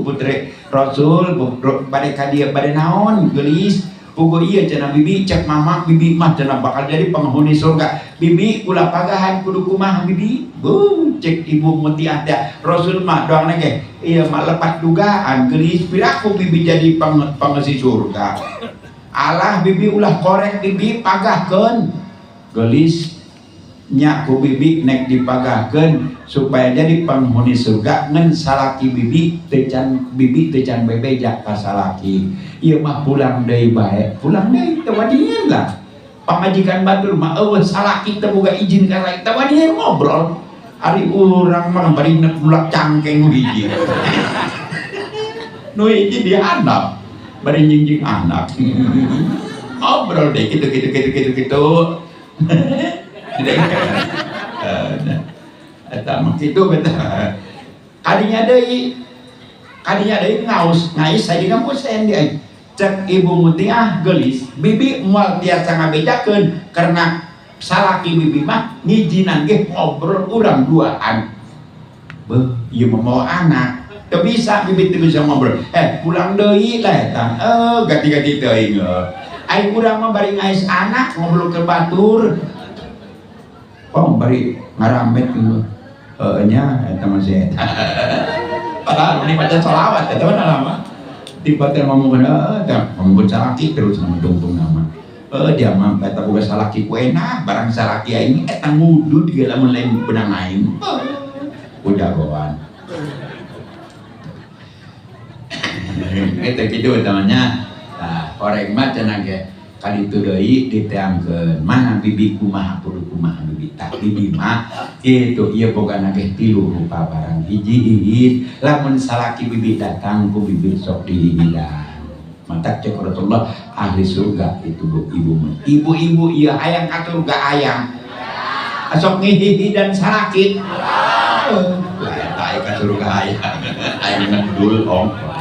Putri Rasul bade ka dieu bade naon geulis. Puguh ieu cenah bibi, cek mama bibi mah cenah bakal jadi penghuni surga. Bibi ulah pagahan kudu kumaha bibi. Cek Ibu Mutiah teh Rasul mah doang ge ieu mah lepat dugaan geulis piraku bibi jadi pengesi surga. Alah bibi ulah korek bibi pagahkeun. Geulis nya ku bibi nek dipagahkeun supaya jadi penghuni surga ngan salaki bibi teu can bibi teu can bebeja ka salaki. Ieu mah pulang deui bae, pulang deui teu wanian lah. Pamajikan batur mah eueuh salaki teu boga izin ka salaki teu wanian ngobrol. Ari urang mah bari mulak cangkeng nu hiji. Nu hiji dihandap bari nyingjing anak. Ngobrol deh gitu gitu gitu gitu gitu. Eta mah kitu beta. Kadinya deui ngaus, ngais sadina musen dia. Cek Ibu Mutiah geulis, bibi moal tiasa ngabejakeun karena salaki bibi mah ngijinan ge ngobrol urang duaan. Beuh, ieu mah mawa anak. Teu bisa bibi teu bisa ngobrol. Pulang deui lah eta. Ganti-ganti teuing. Ai urang mah bari ngais anak ngobrol ke batur. Oh, bari ngaramet gitu. Heeh nya eta mah si eta. Padahal ini baca selawat eta mah lama. Tiba teh ngomong heeh teh ngomong salaki terus nama dungtung nama. Dia mah eta boga salaki ku enak, barang salaki aing eta ngudud ge lamun lain benang aing. Ku jagoan. Eta kitu eta mah nya. Tah, koreng mah cenah ge kaditu deui diteangkeun mana bibi kumaha kudu kumaha bibi tah bibi mah kitu ieu bogana ge tilu rupa barang hiji hiji lamun salaki bibi datang ku bibi sok dihihidan matak cek Rasulullah ahli surga itu bu ibu mah ibu-ibu ieu hayang ka surga hayang asok ngihihidan salaki lah eta aya ka surga hayang hayang ngedul ongkoh.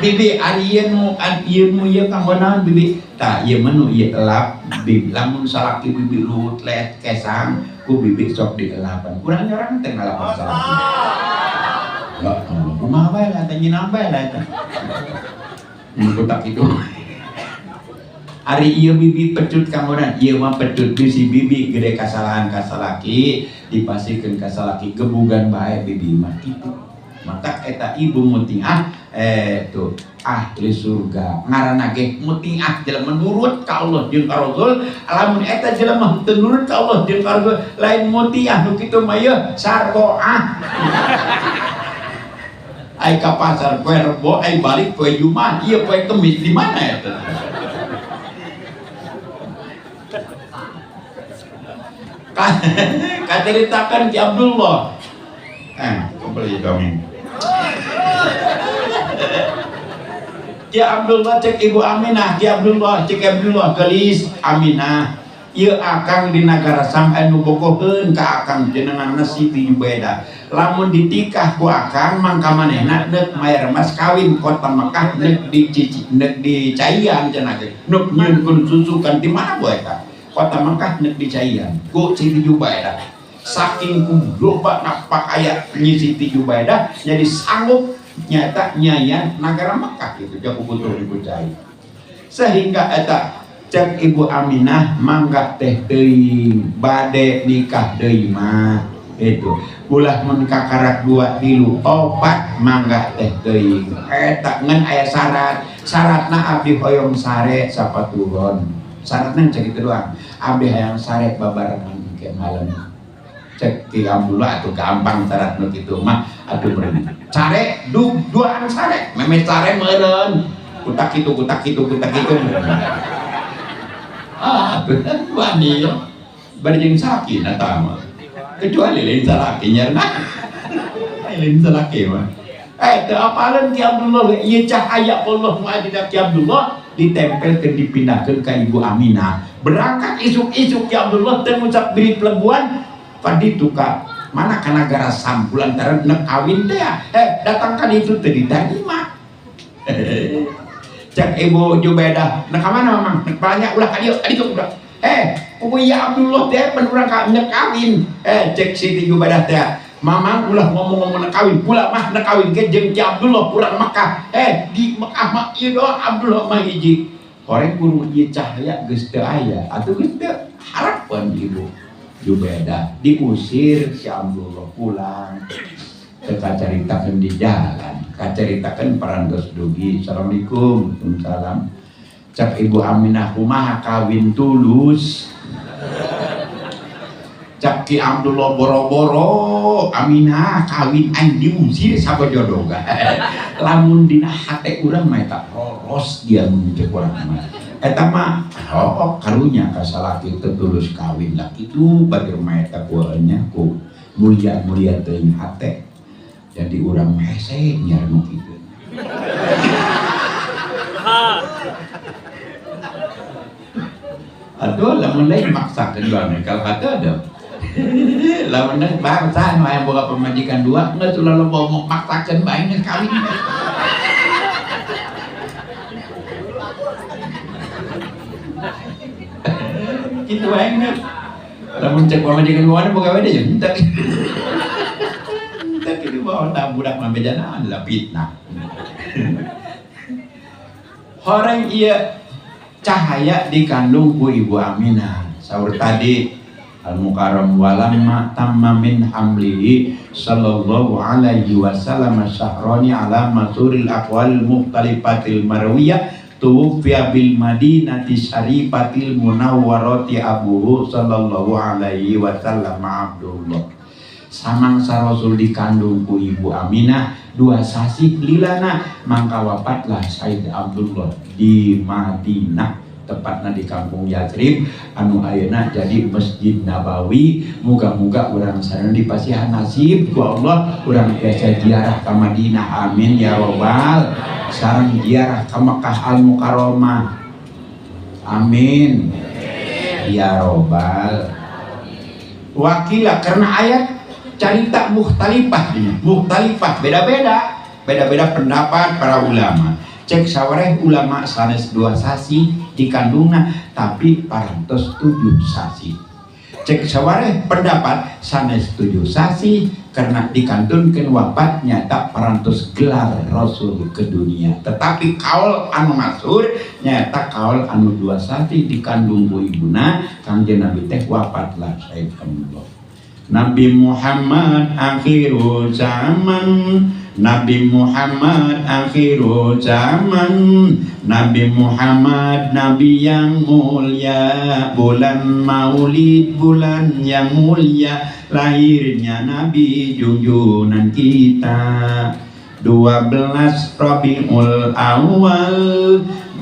Bibi ari ieu nu ieu nu ieu kanggo naon bibi tah ieu mah nu ieu elap bibi lamun salaki bibi luhut let kesang ku bibi sok dielapan kurang nyorang teh ngalapan salaki ya Allah kumaha bae lah teh nyinam bae lah eta mun tak kitu ari ieu bibi pecut kanggo naon ieu mah pecut si bibi gede kasalahan ka salaki dipasihkeun ka salaki gebugan bae bibi mah kitu. Maka eta Ibu Mutiah tuh ahli surga ngaranna ge Mutiah jelema nurut ka Allah jeung ka Rasul lamun eta jelema teu nurut ka Allah jeung ka Rasul lain Mutiah nu kitu mah yeuh sarboah. Ai ka pasar poe Rebo ai balik poe Jumat ieu poe Kemis di mana eta? Kaceritakan Ki Abdullah. Kembali dongeng. Ki Abdullah cek Ibu Aminah, Ki Abdullah cek Abdullah gelis Aminah. Ieu akang di nagara Sam anu bogoheun ka akang jenengan Siti Jubaedah. Lamun ditikah ku akang mangka manehna neuk mayar mas kawin kota Mekah neuk dicici neuk dicaian cenah ge. Neuk nyieunkeun susukan di mana bae eta? Kota Mekah neuk dicaian ku Siti Jubaedah. Saking ku loba napakaya Nyi Siti Jubaedah jadi sanggup nyata nyayan nagara Mekah gitu jago butuh dipercaya sehingga eta cek Ibu Aminah mangga teh teuing bade nikah deui mah itu ulah mun kakarak 2 3 4 mangga teh teuing eta ngan aya syarat syaratna abdi hoyong sare sapatuhon syaratna cek kitu doang abdi hayang sare babarengan. ke malam. Cek Ki Abdullah atuh gampang syarat nu kitu mah atuh meureun. Care duaan sare, meme sare meureun. Kutak kitu kutak kitu kutak kitu. Ah, wani bari jeung salaki na tah mah. Kecuali lain salaki nyarna. Lain salaki mah. Teu apaleun Ki Abdullah ieu cahaya Allah nu aya dina Ki Abdullah ditempelkeun dipindahkeun ka Ibu Aminah. Berangkat isuk-isuk Ki Abdullah teu ngucap biri pelebuan paditu ka mana ka nagara Sam lantaran nek kawin teh datang ka ditu teu ditarima. Cek Ibu Jubedah, nek ka mana mamang? Nek balanja ulah ka dieu, ka ditu ulah. Kuku ya Abdullah teh pan urang ka nek kawin. Cek Siti Jubedah teh, mamang ulah ngomong-ngomong nek kawin, pula mah nek kawin ke jeung Ki Abdullah urang Mekah. Di Mekah mah ieu doang Abdullah mah hiji. Horeng guru ieu cahaya geus teu aya, atuh geus teu harapan Ibu Jubedah diusir si Abdullah pulang. Teu kacaritakeun di jalan, kacaritakeun parantos dugi. Assalamualaikum, waalaikumsalam. Cak Ibu Aminah kumaha kawin tulus. Cak Ki Abdullah boro-boro Aminah kawin aing diusir sabojodoga. Lamun dina hate urang mah eta roros dia mun cek urang mah. Eta mah oh karunya ka salaki teu tulus kawin lah kitu batur mah eta kuanya ku mulia-mulia teuing hate. Jadi urang mah hese nyiar nu kitu. Atuh lamun lain maksakeun bae kalau kata ada. Lamun lain bangsa nu aya boga pamajikan dua geus ulah loba omong maksakeun bae geus kawin. Kitu wae geus. Lamun cek pamajikan dua boga we deui henteu. Henteu kitu bawa tah budak mah bejana adalah fitnah. Horeng ieu cahaya dikandung ku Ibu Aminah. Saur tadi Al-Mukarram walamma tamma min hamlihi sallallahu alaihi wasallam syahrani ala masuril aqwal mukhtalifatil marwiyah tuwfiya bil madinati syarifatil munawwarati abuhu sallallahu alaihi wasallam Abdullah. Samangsa Rasul dikandung ku Ibu Aminah dua sasih lilana mangka wafatlah Said Abdullah di Madinah, tepatnya di kampung Yatsrib anu ayeuna jadi Masjid Nabawi. Muga-muga urang sareng dipasihan nasib ku Allah urang biasa ziarah ka Madinah, amin ya robbal, sareng ziarah ka Mekah Al Mukarramah, amin ya robbal. Wakila karena ayat carita mukhtalifah, mukhtalifah beda-beda, beda-beda pendapat para ulama. Cek sawareh ulama sanes dua sasi dikandungna tapi parantos 7 sasi. Cek sawareh pendapat sanes 7 sasi karena dikantunkeun wafat nyata parantos gelar Rasul ke dunia. Tetapi kaul anu masyhur nyata kaul anu 2 sasi dikandung ku ibuna Kangjeng Nabi teh wafatlah Said Abdullah. Nabi Muhammad akhirul zaman, Nabi Muhammad akhirul zaman, Nabi Muhammad Nabi yang mulia, bulan Maulid bulan yang mulia, lahirnya Nabi junjungan kita. 12 Rabiul Awal,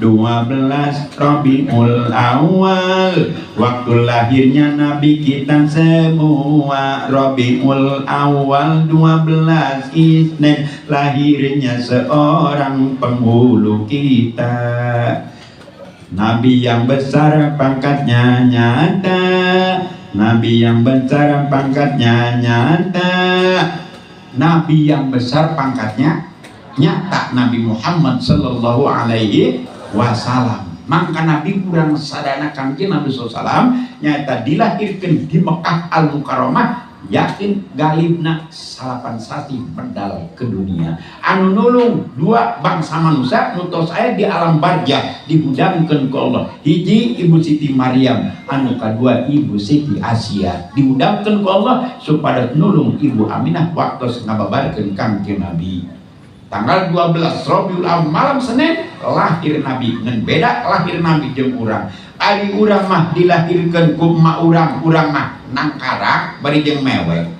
12 Rabiul Awal, waktu lahirnya Nabi kita semua. Rabiul Awal 12 Isnin, lahirnya seorang penghulu kita. Nabi yang besar pangkatnya nyata, Nabi yang besar pangkatnya nyata, Nabi yang besar pangkatnya nyata, Nabi Muhammad sallallahu alaihi wasallam. Mangka Nabi kurang sadana Kangjeng Nabi sallallahu alaihi wasallam nyata dilahirkan di Mekah Al Mukarramah, yakin galibna salapan sasi medal ke dunia. Anu nulung dua bangsa manusia nu tos aya di alam barjah dihudangkeun ku Allah. Hiji Ibu Siti Maryam, anu kadua Ibu Siti Asia. Dihudangkeun ku Allah supaya nulung Ibu Aminah waktos ngababarkeun Kangjeng Nabi. Tanggal 12 Rabiul Awal malam Senin lahir Nabi. Ngan beda lahir Nabi jeung urang. Ari urang mah dilahirkeun ku emak urang, urang mah nangkarak bari jeung mewek.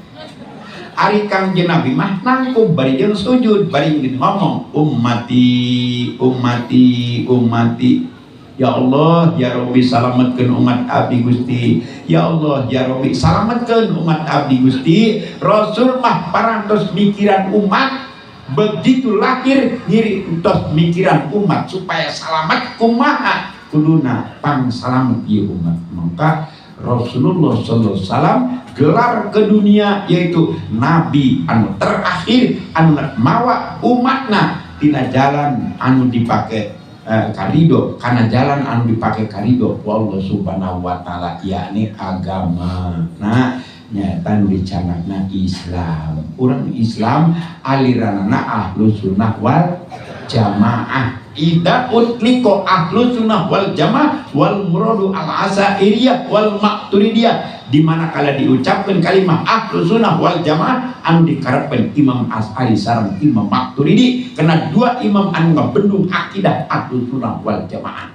Ari Kangjeng Nabi mah nangkub bari jeung sujud bari jeung ngomong ummati ummati ummati. Ya Allah ya Rabbi salametkeun umat abdi Gusti. Ya Allah ya Rabbi salametkeun umat abdi Gusti. Rasul mah parantos mikiran umat, begitu lahir ngiri entos mikiran umat supaya salamet kumaha kuduna pang salamet ieu umat. Maka Rasulullah sallallahu alaihi wasallam gelar ke dunia yaitu nabi anu terakhir anu mawa umatna tina jalan anu dipake karido, karena jalan anu dipake karido wallahu subhanahu wa taala yakni agama. Nah nyata nu dicanakna Islam. Urang Islam aliranana ahlu sunnah wal jamaah. Ida utliko ahlu sunnah wal jamaah wal muradu al asairiyah wal maturidiyah, di mana kala diucapkan kalimat ahlu sunnah wal jamaah anu dikarepkeun Imam As'ari sareng Imam Maturidi, karena dua imam anu ngabendung akidah ahlu sunnah wal jamaah.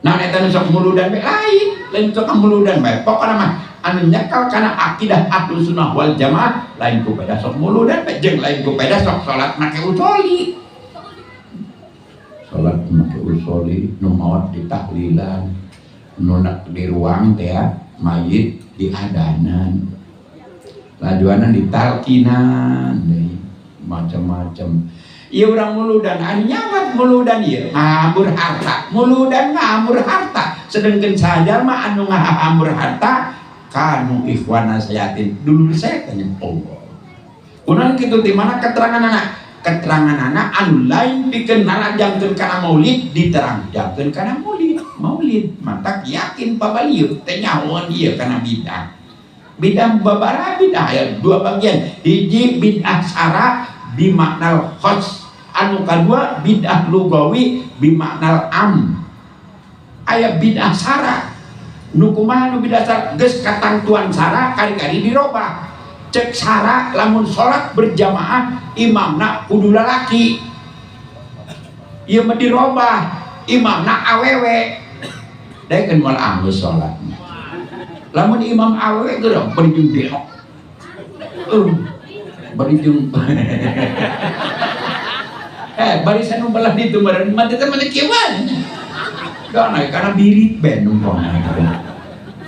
Nah eta nu sok muludan bae lain, lain sok muludan bae. Pokona mah anu nyekal kana akidah ahlu sunnah wal jamaah lain ku beda sok muludan bae jeung lain ku beda sok salat make usoli. Salat make usoli nu maot di tahlilan, nu di ruang teh mayit di adanan, lajuanan di talkinan deui macam-macam. Ieu urang muludan anu nyawat muludan ieu ngabur harta, muludan ngabur harta, sedengkeun sajalma anu ngahambur harta kanu ikhwana sayatin dulur setan Allah. Kunaon kitu di mana keterangan anak? Keterangan anak anu lain pikeun narajangkeun kana maulid diterangkeun kana maulid. Maulid mantak yakin pabalieu teh nyahoan ieu kana bidah. Bidah babara bidah aya dua bagian. Hiji bidah sara bimaknal khos, anu kadua bidah lugawi bimaknal am. Aya bidah sara nu kumaha nu bidah sara geus katangtuan sara kari-kari dirobah. Cek sara lamun salat berjamaah imamna kudu lalaki, ieu mah dirobah imamna awewe. Daekeun moal anggeus salat. Lamun imam awewe geura bari jeung delok. Bari jeung barisan nu belah ditu meureun mah teh mah kieu mah. Doa kana birit bae numpang.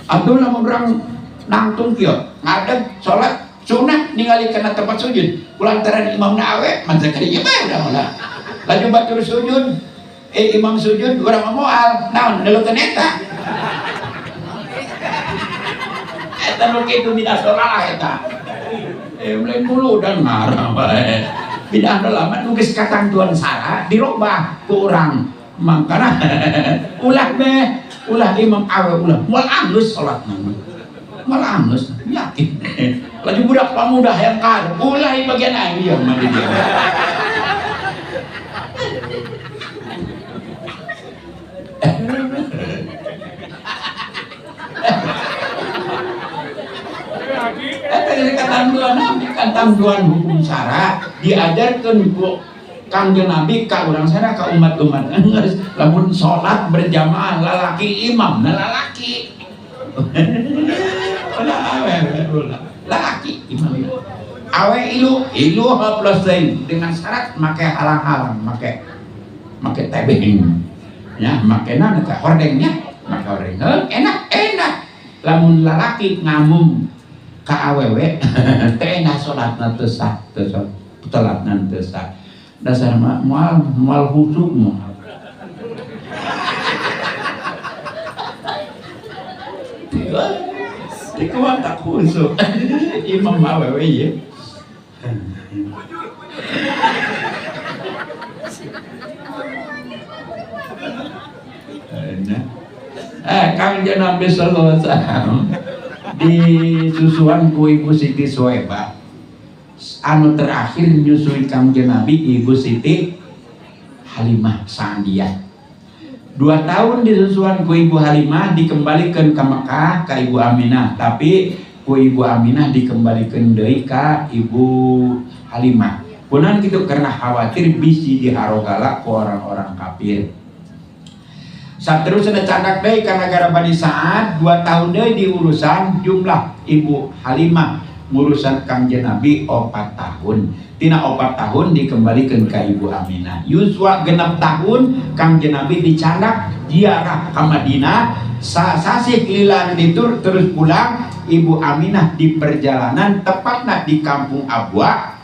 Atuh lamun urang nangtung kieu ngadeg salat sunah ningali kana tempat sujud kulantaran imamna awe mah teh kadinya bae urang lah. Laju batur sujud imam sujud urang mah moal naon neukeun eta. Eta nu kitu bidah salat eta. Lain muludan ngarang bae. Bidah lama nu geus katangtuan sara dirobah ku urang. Mangkana ulah be, ulah imam awe ulah moal anggeus salatna. Moal anggeus yakin. Laju budak pamuda hayang kar, ulah bagian aing ieu mah di dieu. Eta dari katangtuan Nabi, katangtuan hukum sara diajarkeun ku Kangjeng Nabi ka urang sana ka umat-umat. Lamun salat berjamaah lalaki imam na lalaki. Ulah awe ulah. Lalaki imam. Awe ilu, ilu haplos deui dengan syarat make halang-halang, make make tebeng. Ya, make naon eta hordengnya, make hordeng. Enak, enak. Lamun lalaki ngamum ka awewe teh enak salatna teu sah, teu salatna teu sah. Dasar mah moal moal husuk moal. Di kuat tak husuk. Imam awewe ye. Kangjeng Nabi sallallahu alaihi wasallam di susuan ku Ibu Siti Suwaibah anu terakhir nyusui Kangjeng Nabi Ibu Siti Halimah Sa'diyah. 2 tahun di susuan ku Ibu Halimah dikembalikan ke Mekah ke Ibu Aminah, tapi ku Ibu Aminah dikembalikan deui ka Ibu Halimah. Kunaon kitu karena khawatir bisi diharogala ku orang-orang kafir. Saterusna candak deui ka nagara Bani Sa'ad 2 tahun deui diurusan jumlah Ibu Halimah ngurusan Kangjeng Nabi 4 tahun. Tina 4 tahun dikembalikan ke Ibu Aminah. Yuswa 6 tahun Kangjeng Nabi dicandak ziarah ke Madinah, sasih lilan ditur terus pulang. Ibu Aminah di perjalanan tepatnya di kampung Abwa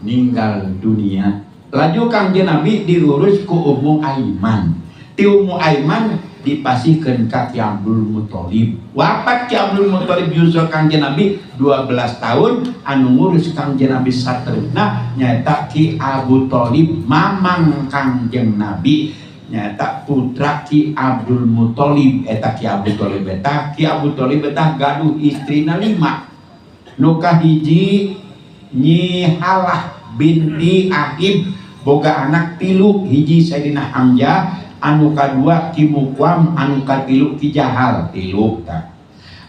ninggal dunia. Laju Kangjeng Nabi diurus ku Ummu Aiman. Ti Ummu Aiman dipasihkeun ka Ki Abdul Muthalib. Wafat Ki Abdul Muthalib yuswa Kangjeng Nabi 12 tahun, anu ngurus Kangjeng Nabi saterusna nyaeta Ki Abu Thalib mamang Kangjeng Nabi, nyaeta putra Ki Abdul Muthalib. Eta Ki Abu Thalib eta Ki Abu Thalib eta gaduh istrina 5. Nu kahiji Nyi Halah binti Ahib boga anak 3, hiji Sayyidina Hamzah, anu kadua Ki Muqam, anu katilu Ki Jahal, 3 tah.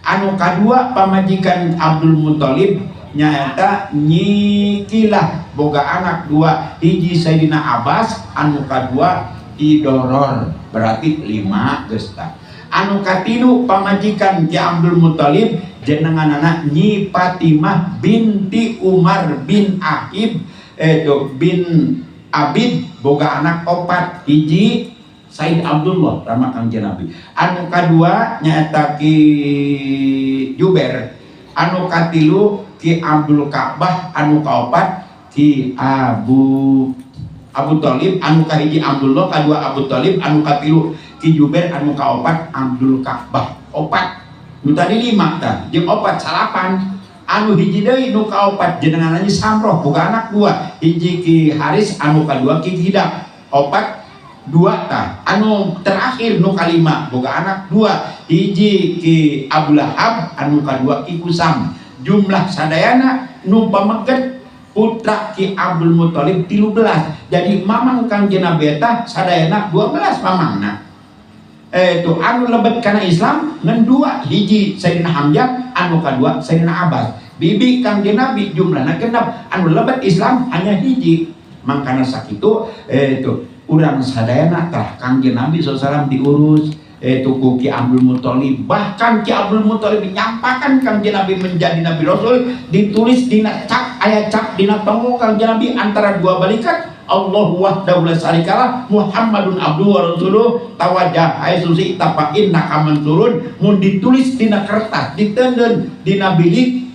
Anu kadua pamajikan Abdul Muthalib nyaeta Nyi Kilah boga anak 2, hiji Sayyidina Abbas, anu kadua Ki Doror, berarti 5 geus tah. Anu katilu pamajikan Ki Abdul Muthalib jenenganana Nyi Fatimah binti Umar bin Ahib bin Abid boga anak 4, hiji Said Abdullah rama Kangjeng Nabi. Anu kadua nyaeta Ki Jubair, anu katilu Ki Abdul Ka'bah, anu kaopat Ki Abu Thalib, anu kahiji Abdullah, kadua Abu Thalib, anu katilu Ki Jubair, anu kaopat Abdul Ka'bah. 4. Nu tadi 5 tah, jeung 4 salapan. Anu hiji deui nu kaopat jenenganna Samroh boga anak 2, hiji Ki Haris, anu kadua Ki Gidak. 4 2 tah. Anu terakhir nu kalima boga anak 2, hiji Ki Abu Lahab, anu kadua Ki Kusam. Jumlah sadayana nu pameket putra Ki Abdul Muthalib 13. Jadi mamang Kangjeng Nabi eta sadayana 12 mamangna. Itu anu lebet kana Islam ngan 2, hiji Sayyidina Hamzah, anu kadua Sayyidina Abbas. Bibi Kangjeng Nabi jumlahna genep, anu lebet Islam hanya hiji. Mangkana sakitu itu urang sadayana tah Kangjeng Nabi sallallahu alaihi wasallam diurus itu ku Ki Abdul Muthalib. Bahkan Ki Abdul Muthalib nyampakan Kangjeng Nabi menjadi Nabi Rasul, ditulis dina cap aya cap dina tonggo Kangjeng Nabi antara 2 balikat, Allahu wahdahu la syarikalah Muhammadun abduhu wa rasuluh tawajjah haitsu syi'ta fa innaka mansurun. Mun ditulis dina kertas ditenden dina bilik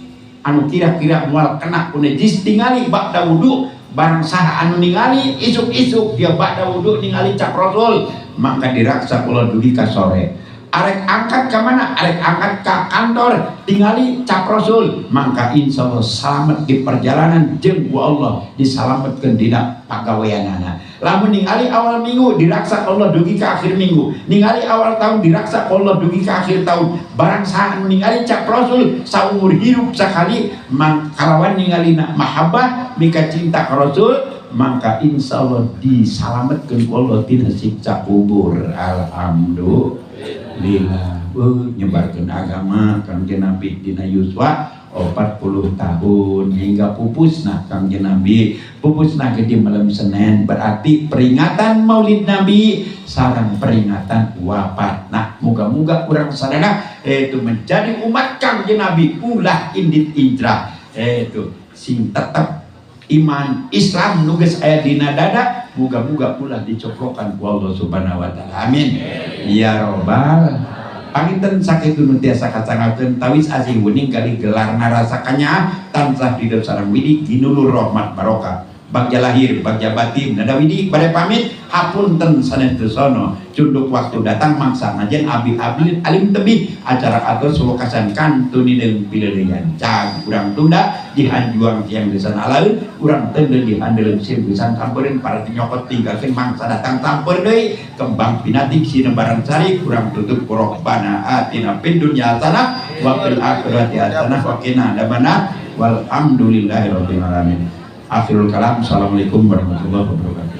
anu kira-kira moal kena ku najis, tingali ba'da wudu, barang saha anu ningali isuk-isuk dia ba'da wudu ningali cap Rasul, maka diraksa kula dugi ka sore. Arek angkat ka mana? Arek angkat ka kantor tingali cap Rasul, maka insyaallah selamat di perjalanan jeung ku Allah disalametkeun dina pagaweanana. Lamun ningali awal minggu diraksa Allah dugi ka akhir minggu, ningali awal tahun diraksa Allah dugi ka akhir tahun. Barang saha anu ningali cap Rasul saumur hirup sakali, kalawan ningalina mahabbah mika cinta ka Rasul, maka insyaallah disalametkeun ku Allah tina siksa kubur. Alhamdulillah. Nyebarkeun agama Kangjeng Nabi dina yuswa 40 tahun hingga pupusna Kangjeng Nabi. Pupusna di malam Senin, berarti peringatan Maulid Nabi sareng peringatan wafat. Nah, moga-moga urang sadaya itu menjadi umat Kangjeng Nabi ulah indit injrah, itu sing tetep iman Islam nu geus aya dina dada, moga-moga ulah dicokrokan ku Allah Subhanahu wa taala. Amin ya robbal. Panginten sakitu nu tiasa kacangakeun tawis asih wening kali gelar narasakanya tansah di sareng widi ginulur rahmat barokah. Bagja lahir bagja batin nada widi bade pamit hapunten sanes sono cunduk waktu datang mangsa ngajen abi abdi alim tebih acara atur suwakasan kantuni deung pileuleyan cag urang tunda dihanjuang tiang desan alaeun urang tende dihandeleun sim desan samperin para nyokot tinggalkeun mangsa datang samper deui kembang pinatik sinebaran sari urang tutup robbana atina fid dunya hasanah wa fil akhirati hasanah wa qina adzabannar walhamdulillahirabbil alamin. Akhirul kalam, assalamualaikum warahmatullahi wabarakatuh.